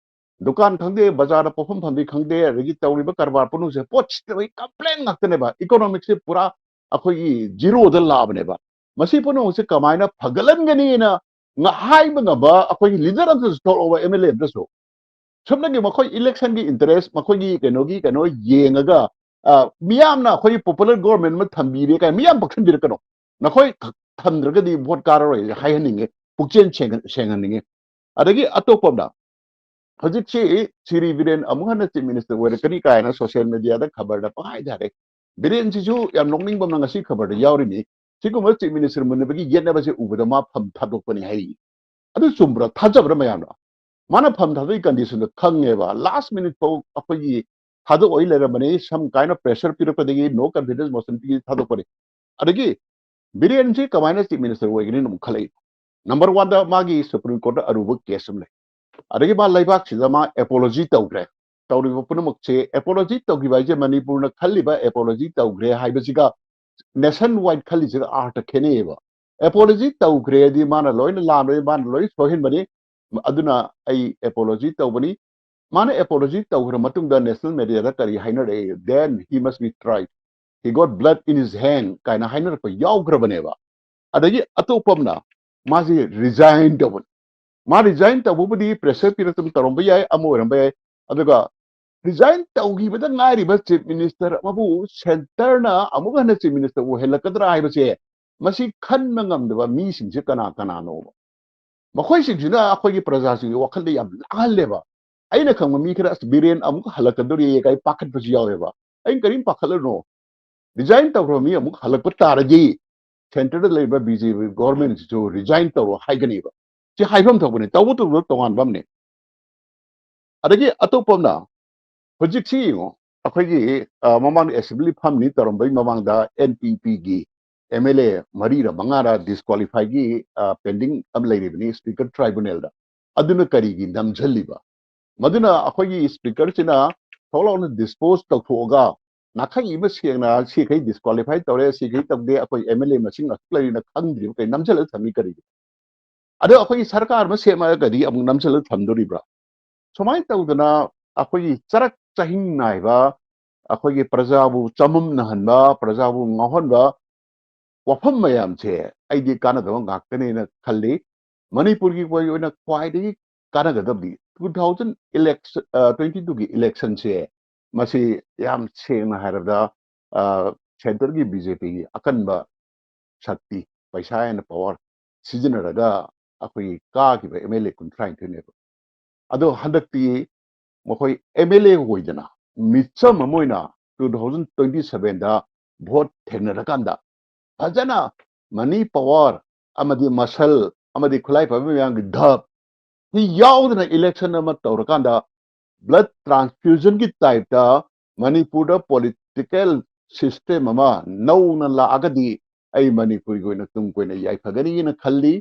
ꯗꯨꯀꯥꯟ ꯈꯪꯗꯦ, ꯕꯖꯥꯔꯗ ꯄꯣꯠꯐꯝ ꯐꯝꯕꯤ ꯈꯪꯗꯦ, ꯑꯗꯒꯤ ꯇꯧꯔꯤꯕ ꯀꯔꯕꯥꯔ ꯄꯨꯝꯅꯃꯛꯁꯦ ꯄꯣꯠ ꯁꯤꯠꯇꯕꯒꯤ ꯀꯝꯄ꯭ꯂꯦꯟ ꯉꯥꯛꯇꯅꯦꯕ꯫ ꯏꯀꯣꯅꯣꯃꯤꯛꯁꯦ ꯄꯨꯔꯥ ꯑꯩꯈꯣꯏꯒꯤ ꯖꯤꯔꯣꯗ ꯂꯥꯛꯑꯕꯅꯦꯕ꯫ ꯃꯁꯤ ꯄꯨꯝꯅꯃꯛꯁꯦ ꯀꯃꯥꯏꯅ ꯐꯒꯠꯍꯟꯒꯅꯤꯅ ꯉ-, ꯍꯥꯏꯕ ꯉꯝꯕ ꯑꯩꯈꯣꯏꯒꯤ ꯂꯤꯗꯔ ꯑꯝꯇꯁꯨ ꯊꯣꯛꯂꯛꯑꯣꯕ, ꯑꯦꯝ ꯑꯦꯜ ꯑꯦ ꯑꯝꯇꯁꯨ꯫ ꯁꯨꯞꯅꯒꯤ ꯃꯈꯣꯏ ꯏꯂꯦꯛꯁꯟꯒꯤ ꯏꯟꯇꯔꯦꯁ, ꯃꯈꯣꯏꯒꯤ ꯀꯩꯅꯣꯒꯤ ꯀꯩꯅꯣ ꯌꯦꯡꯉꯒ, ꯑ, ꯃꯤꯌꯥꯝꯅ ꯑꯩꯈꯣꯏꯒꯤ ꯄꯣꯄꯨꯂꯔ ꯒꯣꯔꯃꯦꯟ ꯑꯃ ꯊꯝꯕꯤꯔꯦ ꯀꯥꯏꯅ ꯃꯤꯌꯥꯝ ꯄꯛꯁꯟꯕꯤꯔꯛꯀꯅꯣ꯫ ꯅꯈꯣꯏ ꯊꯝꯗ꯭ꯔꯒꯗꯤ ꯚꯣꯠ ꯀꯥꯔꯔꯣꯏ ꯍꯥꯏꯍꯟꯅꯤꯡꯉꯦ, ꯄꯨꯛꯆꯦꯜ ꯁꯦꯡꯍꯟ-, ꯁꯦꯡꯍꯟꯅꯤꯡꯉꯦ꯫ ꯑꯗꯒꯤ ꯑꯇꯣꯞꯄ ꯑꯃꯅ, ꯍꯧꯖꯤꯛꯁꯤ ꯁꯤꯔꯤ ꯕꯤꯔꯦꯟ ꯑꯃꯨꯛ ꯍꯟꯅ ꯆꯤꯐ ꯃꯤꯅꯤꯁꯇꯔ ꯑꯣꯏꯔꯛꯀꯅꯤ ꯀꯥꯏꯅ ꯁꯣꯁꯤꯌꯦꯜ ꯃꯦꯗꯤꯌꯥꯗ ꯈꯕꯔꯗ ꯄꯪꯍꯥꯏꯗ ꯍꯥꯏꯔꯦ꯫ ꯕꯤꯔꯦꯟꯁꯤꯁꯨ ꯌꯥꯝ ꯅꯣꯛꯅꯤꯡꯕ ꯑꯃꯅ ꯉꯁꯤ ꯈꯕꯔꯗ ꯌꯥꯎꯔꯤꯅꯤ꯫ ꯁꯤꯒꯨꯝꯕ ꯆꯤꯐ ꯃꯤꯅꯤꯁꯇꯔ ꯃꯨꯟꯅꯕꯒꯤ ꯌꯦꯠꯅꯕꯁꯦ ꯎꯕꯗ ꯃꯥ ꯐꯝ ꯊꯥꯗꯣꯛꯄꯅꯤ ꯍꯥꯏꯔꯤ꯫ ꯑꯗꯨ ꯆꯨꯝꯕ꯭ꯔꯥ? ꯊꯥꯖꯕ꯭ꯔꯥ ꯃꯌꯥꯝꯅ? ꯃꯥꯅ ꯐꯝ ꯊꯥꯗꯣꯛꯏ ꯀꯟꯗꯤꯁꯟꯗꯣ ꯈꯪꯉꯦꯕ꯫ ꯂꯥꯁ ꯃꯤꯅꯤꯠ ꯐꯥꯎ ꯑꯩꯈꯣꯏꯒꯤ ꯊꯥꯗꯣꯛꯑꯣꯏ ꯂꯩꯔꯝꯕꯅꯤ, ꯁꯝ ꯀꯥꯏꯅ ꯄ꯭ꯔꯦꯁꯔ ꯄꯤꯔꯛꯄꯗꯒꯤ ꯅꯣ ꯀꯟꯐꯤꯗꯦꯟꯁ ꯃꯣꯁꯟ ꯄꯤ ꯊꯥꯗꯣꯛꯄꯅꯤ꯫ ꯑꯗꯒꯤ ꯕꯤꯔꯦꯟꯁꯤ ꯀꯃꯥꯏꯅ ꯆꯤꯐ ꯃꯤꯅꯤꯁꯇꯔ ꯑꯣꯏꯒꯅꯤꯅ ꯑꯃꯨꯛ ꯈꯜꯂꯛꯏ? ꯅꯝꯕꯔ ꯋꯥꯟꯗ ꯃꯥꯒꯤ ꯁꯨꯄ꯭ꯔꯤꯝ ꯀꯣꯔꯠꯇ ꯑꯔꯨꯕ ꯀꯦꯁ ꯑꯃ ꯂꯩ꯫ ꯑꯗꯒꯤ ꯃꯥ ꯂꯩꯕꯥꯛꯁꯤꯗ ꯃꯥ ꯑꯦꯄꯣꯂꯣꯖꯤ ꯇꯧꯈ꯭ꯔꯦ꯫ ꯇꯧꯔꯤꯕ ꯄꯨꯝꯅꯃꯛꯁꯦ, ꯑꯦꯄꯣꯂꯣꯖꯤ ꯇꯧꯈꯤꯕ ꯍꯥꯏꯁꯦ ꯃꯅꯤꯄꯨꯔꯅ ꯈꯜꯂꯤꯕ ꯑꯦꯄꯣꯂꯣꯖꯤ ꯇꯧꯈ꯭ꯔꯦ ꯍꯥꯏꯕꯁꯤꯒ ꯅꯦꯁꯟ ꯋꯥꯏꯗ ꯈꯜꯂꯤꯁꯤꯒ ꯑꯥꯔꯊ ꯈꯦꯠꯅꯩꯌꯦꯕ꯫ ꯑꯦꯄꯣꯂꯣꯖꯤ ꯇꯧꯈ꯭ꯔꯦꯗꯤ ꯃꯥꯅ ꯂꯣꯏꯅ ꯂꯥꯟꯕꯅꯤ, ꯃꯥꯅ ꯂꯣꯏ ꯁꯣꯏꯍꯟꯕꯅꯤ꯫ ꯑꯗꯨꯅ ꯑꯩ ꯑꯦꯄꯣꯂꯣꯖꯤ ꯇꯧꯕꯅꯤ꯫ ꯃꯥꯅ ꯑꯦꯄꯣꯂꯣꯖꯤ ꯇꯧꯈ꯭ꯔ ꯃꯇꯨꯡꯗ ꯅꯦꯁꯅꯦꯜ ꯃꯦꯗꯤꯌꯥꯗ ꯀꯔꯤ ꯍꯥꯏꯅꯔꯛꯏ? "Then he must be tried, he got blood in his hand" ꯀꯥꯏꯅ ꯍꯥꯏꯅꯔꯛꯄ ꯌꯥꯎꯈ꯭ꯔꯕꯅꯦꯕ꯫ ꯑꯗꯒꯤ ꯑꯇꯣꯞꯄ ꯑꯃꯅ ꯃꯥꯁꯤ ꯔꯤꯖꯥꯏꯟ ꯇꯧꯕꯅꯤ꯫ ꯃꯥ ꯔꯤꯖꯥꯏꯟ ꯇꯧꯕꯕꯨꯗꯤ ꯄ꯭ꯔꯦꯁꯔ ꯄꯤꯔꯛꯇꯅ ꯇꯧꯔꯝꯕ ꯌꯥꯏ, ꯑꯃ ꯑꯣꯏꯔꯝꯕ ꯌꯥꯏ꯫ ꯑꯗꯨꯒ ꯔꯤꯖꯥꯏꯟ ꯇꯧꯈꯤꯕꯗ ꯉꯥꯏꯔꯤꯕ ꯆꯤꯐ ꯃꯤꯅꯤꯁꯇꯔ ꯑꯃꯕꯨ ꯁꯦꯟꯇꯔꯅ ꯑꯃꯨꯛ ꯍꯟꯅ ꯆꯤꯐ ꯃꯤꯅꯤꯁꯇꯔ ꯑꯣꯏꯍꯜꯂꯛꯀꯗ꯭ꯔꯥ ꯍꯥꯏꯕꯁꯦ, ꯃꯁꯤ ꯈꯟꯕ ꯉꯝꯗꯕ ꯃꯤꯁꯤꯡꯁꯦ ꯀꯅꯥ ꯀꯅꯥꯅꯣꯕ? ꯃꯈꯣꯏꯁꯤꯡꯁꯤꯅ ꯑꯩꯈꯣꯏꯒꯤ ꯄ꯭ꯔꯖꯥꯁꯤꯡꯒꯤ ꯋꯥꯈꯜꯗ ꯌꯥꯝ ꯂꯥꯡꯍꯜꯂꯦꯕ꯫ ꯑꯩꯅ ꯈꯪꯕ ꯃꯤ ꯈꯔ, "ꯑꯁ, ꯕꯤꯔꯦꯟ ꯑꯃꯨꯛ ꯍꯜꯂꯛꯀꯗꯧꯔꯤꯌꯦ" ꯀꯥꯏ ꯄꯥꯈꯠꯄꯁꯨ ꯌꯥꯎꯋꯦꯕ꯫ ꯑꯩꯅ ꯀꯔꯤꯝ ꯄꯥꯈꯠꯂꯨꯅꯣ, ꯔꯤꯖꯥꯏꯟ ꯇꯧꯈ꯭ꯔꯕ ꯃꯤ ꯑꯃꯨꯛ ꯍꯜꯂꯛꯄ ꯇꯥꯔꯗꯤ ꯁꯦꯟꯇꯔꯗ ꯂꯩꯔꯤꯕ ꯕꯤ ꯖꯦ ꯄꯤ ꯒꯣꯔꯃꯦꯟꯁꯤꯁꯨ ꯔꯤꯖꯥꯏꯟ ꯇꯧꯔꯣ ꯍꯥꯏꯒꯅꯦꯕ꯫ ꯁꯤ ꯍꯥꯏꯐꯝ ꯊꯣꯛꯄꯅꯤ, ꯇꯧꯕ ꯇꯧꯗꯕ ꯇꯣꯉꯥꯟꯕ ꯑꯃꯅꯤ꯫ ꯑꯗꯒꯤ ꯑꯇꯣꯞꯄ ꯑꯃꯅ, ꯍꯧꯖꯤꯛꯁꯤ ꯌꯦꯡꯉꯣ, ꯑꯩꯈꯣꯏꯒꯤ, ꯑ, ꯃꯃꯥꯡꯗ ꯑꯦꯁꯦꯝꯕ꯭ꯂꯤ ꯐꯝꯅꯤ ꯇꯧꯔꯝꯕꯩ ꯃꯃꯥꯡꯗ ꯑꯦꯟ ꯄꯤ ꯄꯤꯒꯤ ꯑꯦꯝ ꯑꯦꯜ ꯑꯦ ꯃꯔꯤꯔ ꯃꯉꯥꯔ ꯗꯤꯁꯀ꯭ꯋꯥꯂꯤꯐꯥꯏꯒꯤ, ꯑ, ꯄꯦꯟꯗꯤꯡ ꯑꯃ ꯂꯩꯔꯤꯕꯅꯤ ꯁ꯭ꯄꯤꯀꯔ ꯇ꯭ꯔꯥꯏꯕꯨꯅꯦꯜꯗ꯫ ꯑꯗꯨꯅ ꯀꯔꯤꯒꯤ ꯅꯝꯁꯤꯜꯂꯤꯕ? ꯃꯗꯨꯅ ꯑꯩꯈꯣꯏꯒꯤ ꯁ꯭ꯄꯤꯀꯔꯁꯤꯅ ꯊꯣꯛ ꯂꯥꯎꯅ ꯗꯤꯁꯄꯣꯖ ꯇꯧꯊꯣꯛꯑꯒ, ꯅꯥꯈꯩ ꯑꯃ ꯁꯦꯡꯅ ꯁꯤꯈꯩ ꯗꯤꯁꯀ꯭ꯋꯥꯂꯤꯐꯥꯏ ꯇꯧꯔꯦ, ꯁꯤꯈꯩ ꯇꯧꯗꯦ, ꯑꯩꯈꯣꯏ ꯑꯦꯝ ꯑꯦꯜ ꯑꯦ ꯃꯁꯤꯡ ꯑꯁꯨꯛ ꯂꯩꯔꯤꯅ ꯈꯪꯗ꯭ꯔꯤꯕ ꯀꯩ ꯅꯝꯁꯤꯜꯂꯒ ꯊꯝꯃꯤ ꯀꯔꯤꯒꯤ? ꯑꯗꯣ ꯑꯩꯈꯣꯏꯒꯤ ꯁꯔꯀꯥꯔ ꯑꯃ ꯁꯦꯝꯃꯛꯑꯒꯗꯤ ꯑꯃꯨꯛ ꯅꯝꯁꯤꯜꯂꯒ ꯊꯝꯗꯣꯔꯤꯕ꯭ꯔꯥ? ꯁꯨꯃꯥꯏꯅ ꯇꯧꯗꯅ ꯑꯩꯈꯣꯏꯒꯤ ꯆꯔꯛ ꯆꯍꯤꯡ ꯅꯥꯏꯕ, ꯑꯩꯈꯣꯏꯒꯤ ꯄ꯭ꯔꯖꯥꯕꯨ ꯆꯃꯝꯅꯍꯟꯕ, ꯄ꯭ꯔꯖꯥꯕꯨ ꯉꯥꯎꯍꯟꯕ ꯋꯥꯐꯝ ꯃꯌꯥꯝꯁꯦ ꯑꯩꯗꯤ ꯀꯥꯟꯅꯗꯕ ꯉꯥꯛꯇꯅꯦꯅ ꯈꯜꯂꯤ꯫ ꯃꯅꯤꯄꯨꯔꯒꯤ ꯑꯣꯏꯅ ꯈ꯭ꯋꯥꯏꯗꯒꯤ ꯀꯥꯟꯅꯒꯗꯕꯗꯤ two thousand election, twenty twoꯒꯤ electionꯁꯦ, ꯃꯁꯤ ꯌꯥꯝ ꯁꯦꯡꯅ ꯍꯥꯏꯔꯕꯗ, centreꯒꯤ BJPꯒꯤ ꯑꯀꯟꯕ ꯁꯛꯇꯤ, ꯄꯩꯁꯥ and power ꯁꯤꯖꯤꯟꯅꯔꯒ ꯑꯩꯈꯣꯏꯒꯤ ꯀꯥꯈꯤꯕ MLA ꯀꯨꯟꯊ꯭ꯔꯥ ꯅꯤꯊꯣꯏꯅꯦꯕ꯫ ꯑꯗꯣ ꯍꯟꯗꯛꯇꯤ ꯃꯈꯣꯏ MLA ꯑꯣꯏꯗꯅ ꯃꯤꯆꯝ ꯑꯃ ꯑꯣꯏꯅ two thousand twenty sevenꯗ vote ꯊꯦꯡꯅꯔꯀꯥꯟꯗ ꯐꯖꯅ money power ꯑꯃꯗꯤ muscle ꯑꯃꯗꯤ ꯈꯨꯠꯂꯥꯏ ꯄꯥꯏꯕ ꯃꯌꯥꯝꯒꯤ ꯙꯞ ꯁꯤ ꯌꯥꯎꯗꯅ election ꯑꯃ ꯇꯧꯔꯀꯥꯟꯗ blood transfusionꯒꯤ typeꯇ ꯃꯅꯤꯄꯨꯔꯗ political system ꯑꯃ ꯅꯧꯅ ꯂꯥꯛꯑꯒꯗꯤ ꯑꯩ ꯃꯅꯤꯄꯨꯔꯒꯤ ꯑꯣꯏꯅ ꯇꯨꯡ ꯀꯣꯏꯅ ꯌꯥꯏꯐꯒꯅꯤꯅ ꯈꯜꯂꯤ꯫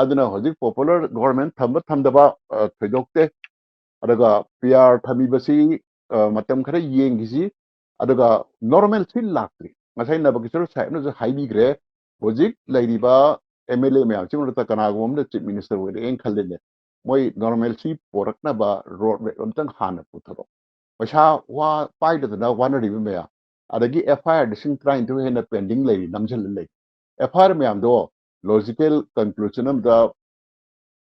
ꯑꯗꯨꯅ ꯍꯧꯖꯤꯛ popular government ꯊꯝꯕ ꯊꯝꯗꯕ, ꯑ, ꯊꯣꯏꯗꯣꯛꯇꯦ꯫ ꯑꯗꯨꯒ PR ꯊꯝꯃꯤꯕꯁꯤ, ꯑ, ꯃꯇꯝ ꯈꯔ ꯌꯦꯡꯈꯤꯁꯤ꯫ ꯑꯗꯨꯒ normalcy ꯂꯥꯛꯇ꯭ꯔꯤ꯫ ꯉꯁꯥꯏ ꯅꯕꯀꯤꯁꯣꯔ ꯁꯥꯍꯦꯕꯅꯁꯨ ꯍꯥꯏꯕꯤꯈ꯭ꯔꯦ, ꯍꯧꯖꯤꯛ ꯂꯩꯔꯤꯕ MLA ꯃꯌꯥꯝꯁꯤ ꯃꯔꯛꯇ ꯀꯅꯥꯒꯨꯝꯕ ꯑꯃꯅ chief minister ꯑꯣꯏꯔꯛꯑꯦꯅ ꯈꯜꯂꯦꯅꯦ, ꯃꯣꯏ normalcy ꯄꯣꯔꯛꯅꯕ road map ꯑꯝꯇꯪ ꯍꯥꯟꯅ ꯄꯨꯊꯣꯔꯛꯑꯣ꯫ ꯄꯩꯁꯥ ꯋꯥ ꯄꯥꯏꯗꯗꯅ ꯋꯥꯅꯔꯤꯕ ꯃꯌꯥꯝ, ꯑꯗꯒꯤ FIR ꯂꯤꯁꯤꯡ ꯇꯔꯥꯅꯤꯊꯣꯏ ꯍꯦꯟꯅ pending ꯂꯩꯔꯤ, ꯅꯝꯁꯤꯜꯂ ꯂꯩ꯫ FIR ꯃꯌꯥꯝꯗꯣ logical conclusion ꯑꯃꯗ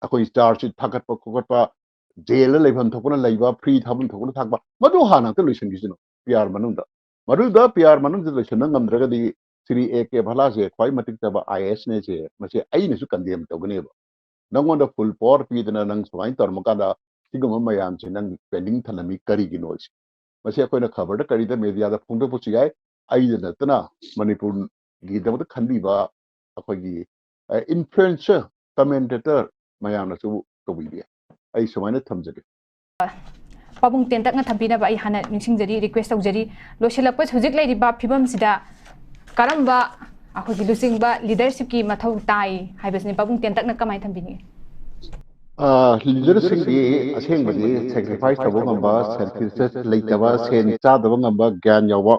ꯑꯩꯈꯣꯏ charge sheet ꯊꯥꯒꯠꯄ ꯈꯣꯀꯠꯄ, jailꯗ ꯂꯩꯐꯝ ꯊꯣꯛꯄꯅ ꯂꯩꯕ, free ꯊꯥꯐꯝ ꯊꯣꯛꯄꯅ ꯊꯥꯛꯄ, ꯃꯗꯨ ꯍꯥꯟꯅ ꯑꯝꯇ ꯂꯣꯏꯁꯤꯟꯈꯤꯁꯤꯅꯣ PR ꯃꯅꯨꯡꯗ꯫ ꯃꯗꯨꯗ PR ꯃꯅꯨꯡꯗ ꯂꯣꯏꯁꯤꯟꯕ ꯉꯝꯗ꯭ꯔꯒꯗꯤ ꯁ꯭ꯔꯤ A K ꯚꯜꯂꯥꯁꯦ ꯈ꯭ꯋꯥꯏ ꯃꯇꯤꯛ ꯆꯥꯕ IASꯅꯦꯁꯦ ꯃꯁꯤ ꯑꯩꯅꯁꯨ condemn ꯇꯧꯒꯅꯦꯕ꯫ ꯅꯪꯉꯣꯟꯗ full power ꯄꯤꯗꯅ ꯅꯪ ꯁꯨꯃꯥꯏꯅ ꯇꯧꯔꯝꯃꯀꯥꯟꯗ ꯁꯤꯒꯨꯝꯕ ꯃꯌꯥꯝꯁꯦ ꯅꯪ pending ꯊꯅꯝꯃꯤ ꯀꯔꯤꯒꯤꯅꯣ ꯁꯤ? ꯃꯁꯤ ꯑꯩꯈꯣꯏꯅ ꯈꯕꯔꯗ ꯀꯔꯤꯗ mediaꯗ ꯐꯣꯡꯗꯣꯛꯄꯁꯨ ꯌꯥꯏ꯫ ꯑꯩꯗ ꯅꯠꯇꯅ ꯃꯅꯤꯄꯨꯔꯒꯤꯗꯃꯛꯇ ꯈꯟꯕꯤꯕ ꯑꯩꯈꯣꯏꯒꯤ, ꯑ, influencer, commentator ꯃꯌꯥꯝꯅꯁꯨ ꯇꯧꯕꯤꯕ ꯌꯥꯏ꯫ ꯑꯩ ꯁꯨꯃꯥꯏꯅ ꯊꯝꯖꯒꯦ꯫ ꯄꯥꯕꯨꯡ ꯇꯦꯟꯇꯛꯅ ꯊꯝꯕꯤꯅꯕ ꯑꯩ ꯍꯥꯟꯅ ꯅꯤꯡꯁꯤꯡꯖꯔꯤ, request ꯇꯧꯖꯔꯤ꯫ ꯂꯣꯏꯁꯤꯜꯂꯛꯄ ꯍꯧꯖꯤꯛ ꯂꯩꯔꯤꯕ ꯐꯤꯕꯝꯁꯤꯗ ꯀꯔꯝꯕ ꯑꯩꯈꯣꯏꯒꯤ ꯂꯨꯆꯤꯡꯕ leadershipꯀꯤ ꯃꯊꯧ ꯇꯥꯏ ꯍꯥꯏꯕꯁꯤꯅꯤ꯫ ꯄꯥꯕꯨꯡ ꯇꯦꯟꯇꯛꯅ ꯀꯃꯥꯏꯅ ꯊꯝꯕꯤꯅꯤꯡꯉꯤ? ꯑ, leaderꯁꯤꯡꯗꯤ ꯑꯁꯦꯡꯕꯗꯤ sacrifice ꯇꯧꯕ ꯉꯝꯕ, selfishness ꯂꯩꯇꯕ, ꯁꯦꯟ ꯆꯥꯗꯕ ꯉꯝꯕ, ꯒ꯭ꯌꯥꯟ ꯌꯥꯎꯕ,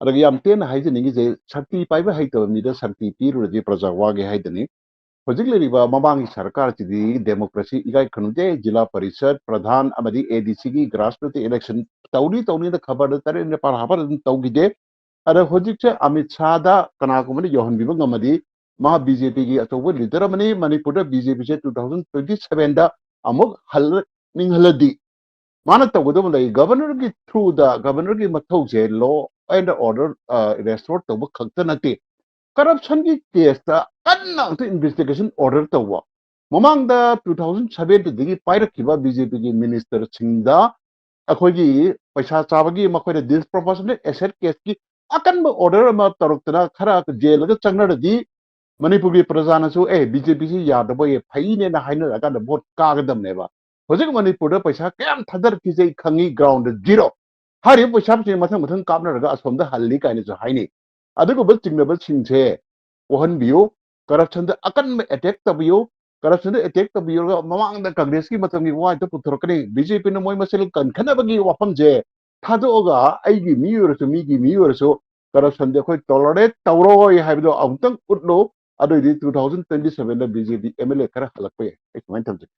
ꯑꯗꯒꯤ ꯌꯥꯝ ꯇꯦꯟꯅ ꯍꯥꯏꯖꯅꯤꯡꯉꯤꯁꯦ, ꯁꯛꯇꯤ ꯄꯥꯏꯕ ꯍꯩꯇꯕ ꯃꯤꯗ ꯁꯛꯇꯤ ꯄꯤꯔꯨꯔꯗꯤ ꯄ꯭ꯔꯖꯥ ꯋꯥꯒꯦ ꯍꯥꯏꯗꯨꯅꯤ꯫ ꯍꯧꯖꯤꯛ ꯂꯩꯔꯤꯕ ꯃꯃꯥꯡꯒꯤ ꯁꯔꯀꯥꯔꯁꯤꯗꯤ democracy ꯏꯀꯥꯏ ꯈꯨꯝꯅꯗꯦ, ꯖꯤꯂꯥ ꯄꯔꯤꯁꯠ ꯄ꯭ꯔꯙꯥꯟ ꯑꯃꯗꯤ ADCꯒꯤ grassroots election ꯇꯧꯅꯤ ꯇꯧꯅꯤꯅ ꯈꯕꯔꯗ ꯇꯔꯦꯠ ꯅꯤꯄꯥꯜ ꯍꯥꯞꯄ ꯑꯗꯨꯝ ꯇꯧꯈꯤꯗꯦ꯫ ꯑꯗ ꯍꯧꯖꯤꯛꯁꯦ ꯑꯃꯤꯠ ꯁꯥꯍꯗ ꯀꯅꯥꯒꯨꯝꯕꯅ ꯌꯧꯍꯟꯕꯤꯕ ꯉꯝꯃꯗꯤ ꯃꯥ BJPꯒꯤ ꯑꯆꯧꯕ leader ꯑꯃꯅꯤ꯫ ꯃꯅꯤꯄꯨꯔꯗ BJPꯁꯦ two thousand twenty sevenꯗ ꯑꯃꯨꯛ ꯍꯜ-, ꯊꯣꯛꯅꯤꯡꯍꯜꯂꯗꯤ ꯃꯥꯅ ꯇꯧꯒꯗꯕ ꯂꯩ꯫ Governorꯒꯤ throughꯗ, Governorꯒꯤ ꯃꯊꯧꯁꯦ law and order restore ꯇꯧꯕ ꯈꯛꯇ ꯅꯠꯇꯦ, corruptionꯒꯤ caseꯇ ꯀꯟꯅ ꯑꯝꯇ investigation order ꯇꯧꯕ꯫ ꯃꯃꯥꯡꯗ two thousand sevenꯗꯒꯤ ꯄꯥꯏꯔꯛꯈꯤꯕ BJPꯒꯤ ministerꯁꯤꯡꯗ ꯑꯩꯈꯣꯏꯒꯤ ꯄꯩꯁꯥ ꯆꯥꯕꯒꯤ, ꯃꯈꯣꯏꯅ disproportionate asset caseꯀꯤ ꯑꯀꯟꯕ order ꯑꯃ ꯇꯧꯔꯛꯇꯅ ꯈꯔ jailꯗ ꯆꯪꯅꯔꯗꯤ ꯃꯅꯤꯄꯨꯔꯒꯤ ꯄ꯭ꯔꯖꯥꯅꯁꯨ ꯑꯦ BJPꯁꯤ ꯌꯥꯗꯕ, ꯑꯦ ꯐꯩꯅꯦꯅ ꯍꯥꯏꯅꯔꯀꯥꯟꯗ vote ꯀꯥꯒꯗꯕꯅꯦꯕ꯫ ꯍꯧꯖꯤꯛ ꯃꯅꯤꯄꯨꯔꯗ ꯄꯩꯁꯥ ꯀꯌꯥꯝ ꯊꯥꯗꯔꯛꯈꯤꯁꯦ ꯑꯩ ꯈꯪꯉꯤ, groundꯗ zero꯫ ꯍꯥꯏꯔꯤꯕ ꯄꯩꯁꯥꯁꯤꯡ ꯃꯊꯪ ꯃꯊꯪ ꯀꯥꯞꯅꯔꯒ ꯑꯁꯣꯝꯗ ꯍꯜꯂꯤ ꯀꯥꯏꯅꯁꯨ ꯍꯥꯏꯅꯩ꯫ ꯑꯗꯨꯒꯨꯝꯕ ꯆꯤꯡꯅꯕꯁꯤꯡꯁꯦ ꯀꯣꯛꯍꯟꯕꯤꯌꯨ꯫ Corruptionꯗ ꯑꯀꯟꯕ attack ꯇꯧꯕꯤꯌꯨ꯫ Corruptionꯗ attack ꯇꯧꯕꯤꯔꯒ ꯃꯃꯥꯡꯗ Congressꯀꯤ ꯃꯇꯝꯒꯤ ꯋꯥꯗ ꯄꯨꯊꯣꯔꯛꯀꯅꯤ꯫ BJPꯅ ꯃꯣꯏ ꯃꯁꯦꯜ ꯀꯟꯈꯠꯅꯕꯒꯤ ꯋꯥꯐꯝꯁꯦ ꯊꯥꯗꯣꯛꯑꯒ ꯑꯩꯒꯤ ꯃꯤ ꯑꯣꯏꯔꯁꯨ ꯃꯤꯒꯤ ꯃꯤ ꯑꯣꯏꯔꯁꯨ corruptionꯗꯤ ꯑꯩꯈꯣꯏ tolerate ꯇꯧꯔꯣꯏ ꯍꯥꯏꯕꯗꯣ ꯑꯃꯨꯛꯇꯪ ꯎꯠꯂꯨ꯫ ꯑꯗꯨꯑꯣꯏꯗꯤ two thousand twenty sevenꯗ BJP MLA ꯈꯔ ꯍꯜꯂꯛꯄ ꯌꯥꯏ꯫ ꯑꯩ ꯁꯨꯃꯥꯏꯅ ꯊꯝꯖꯒꯦ꯫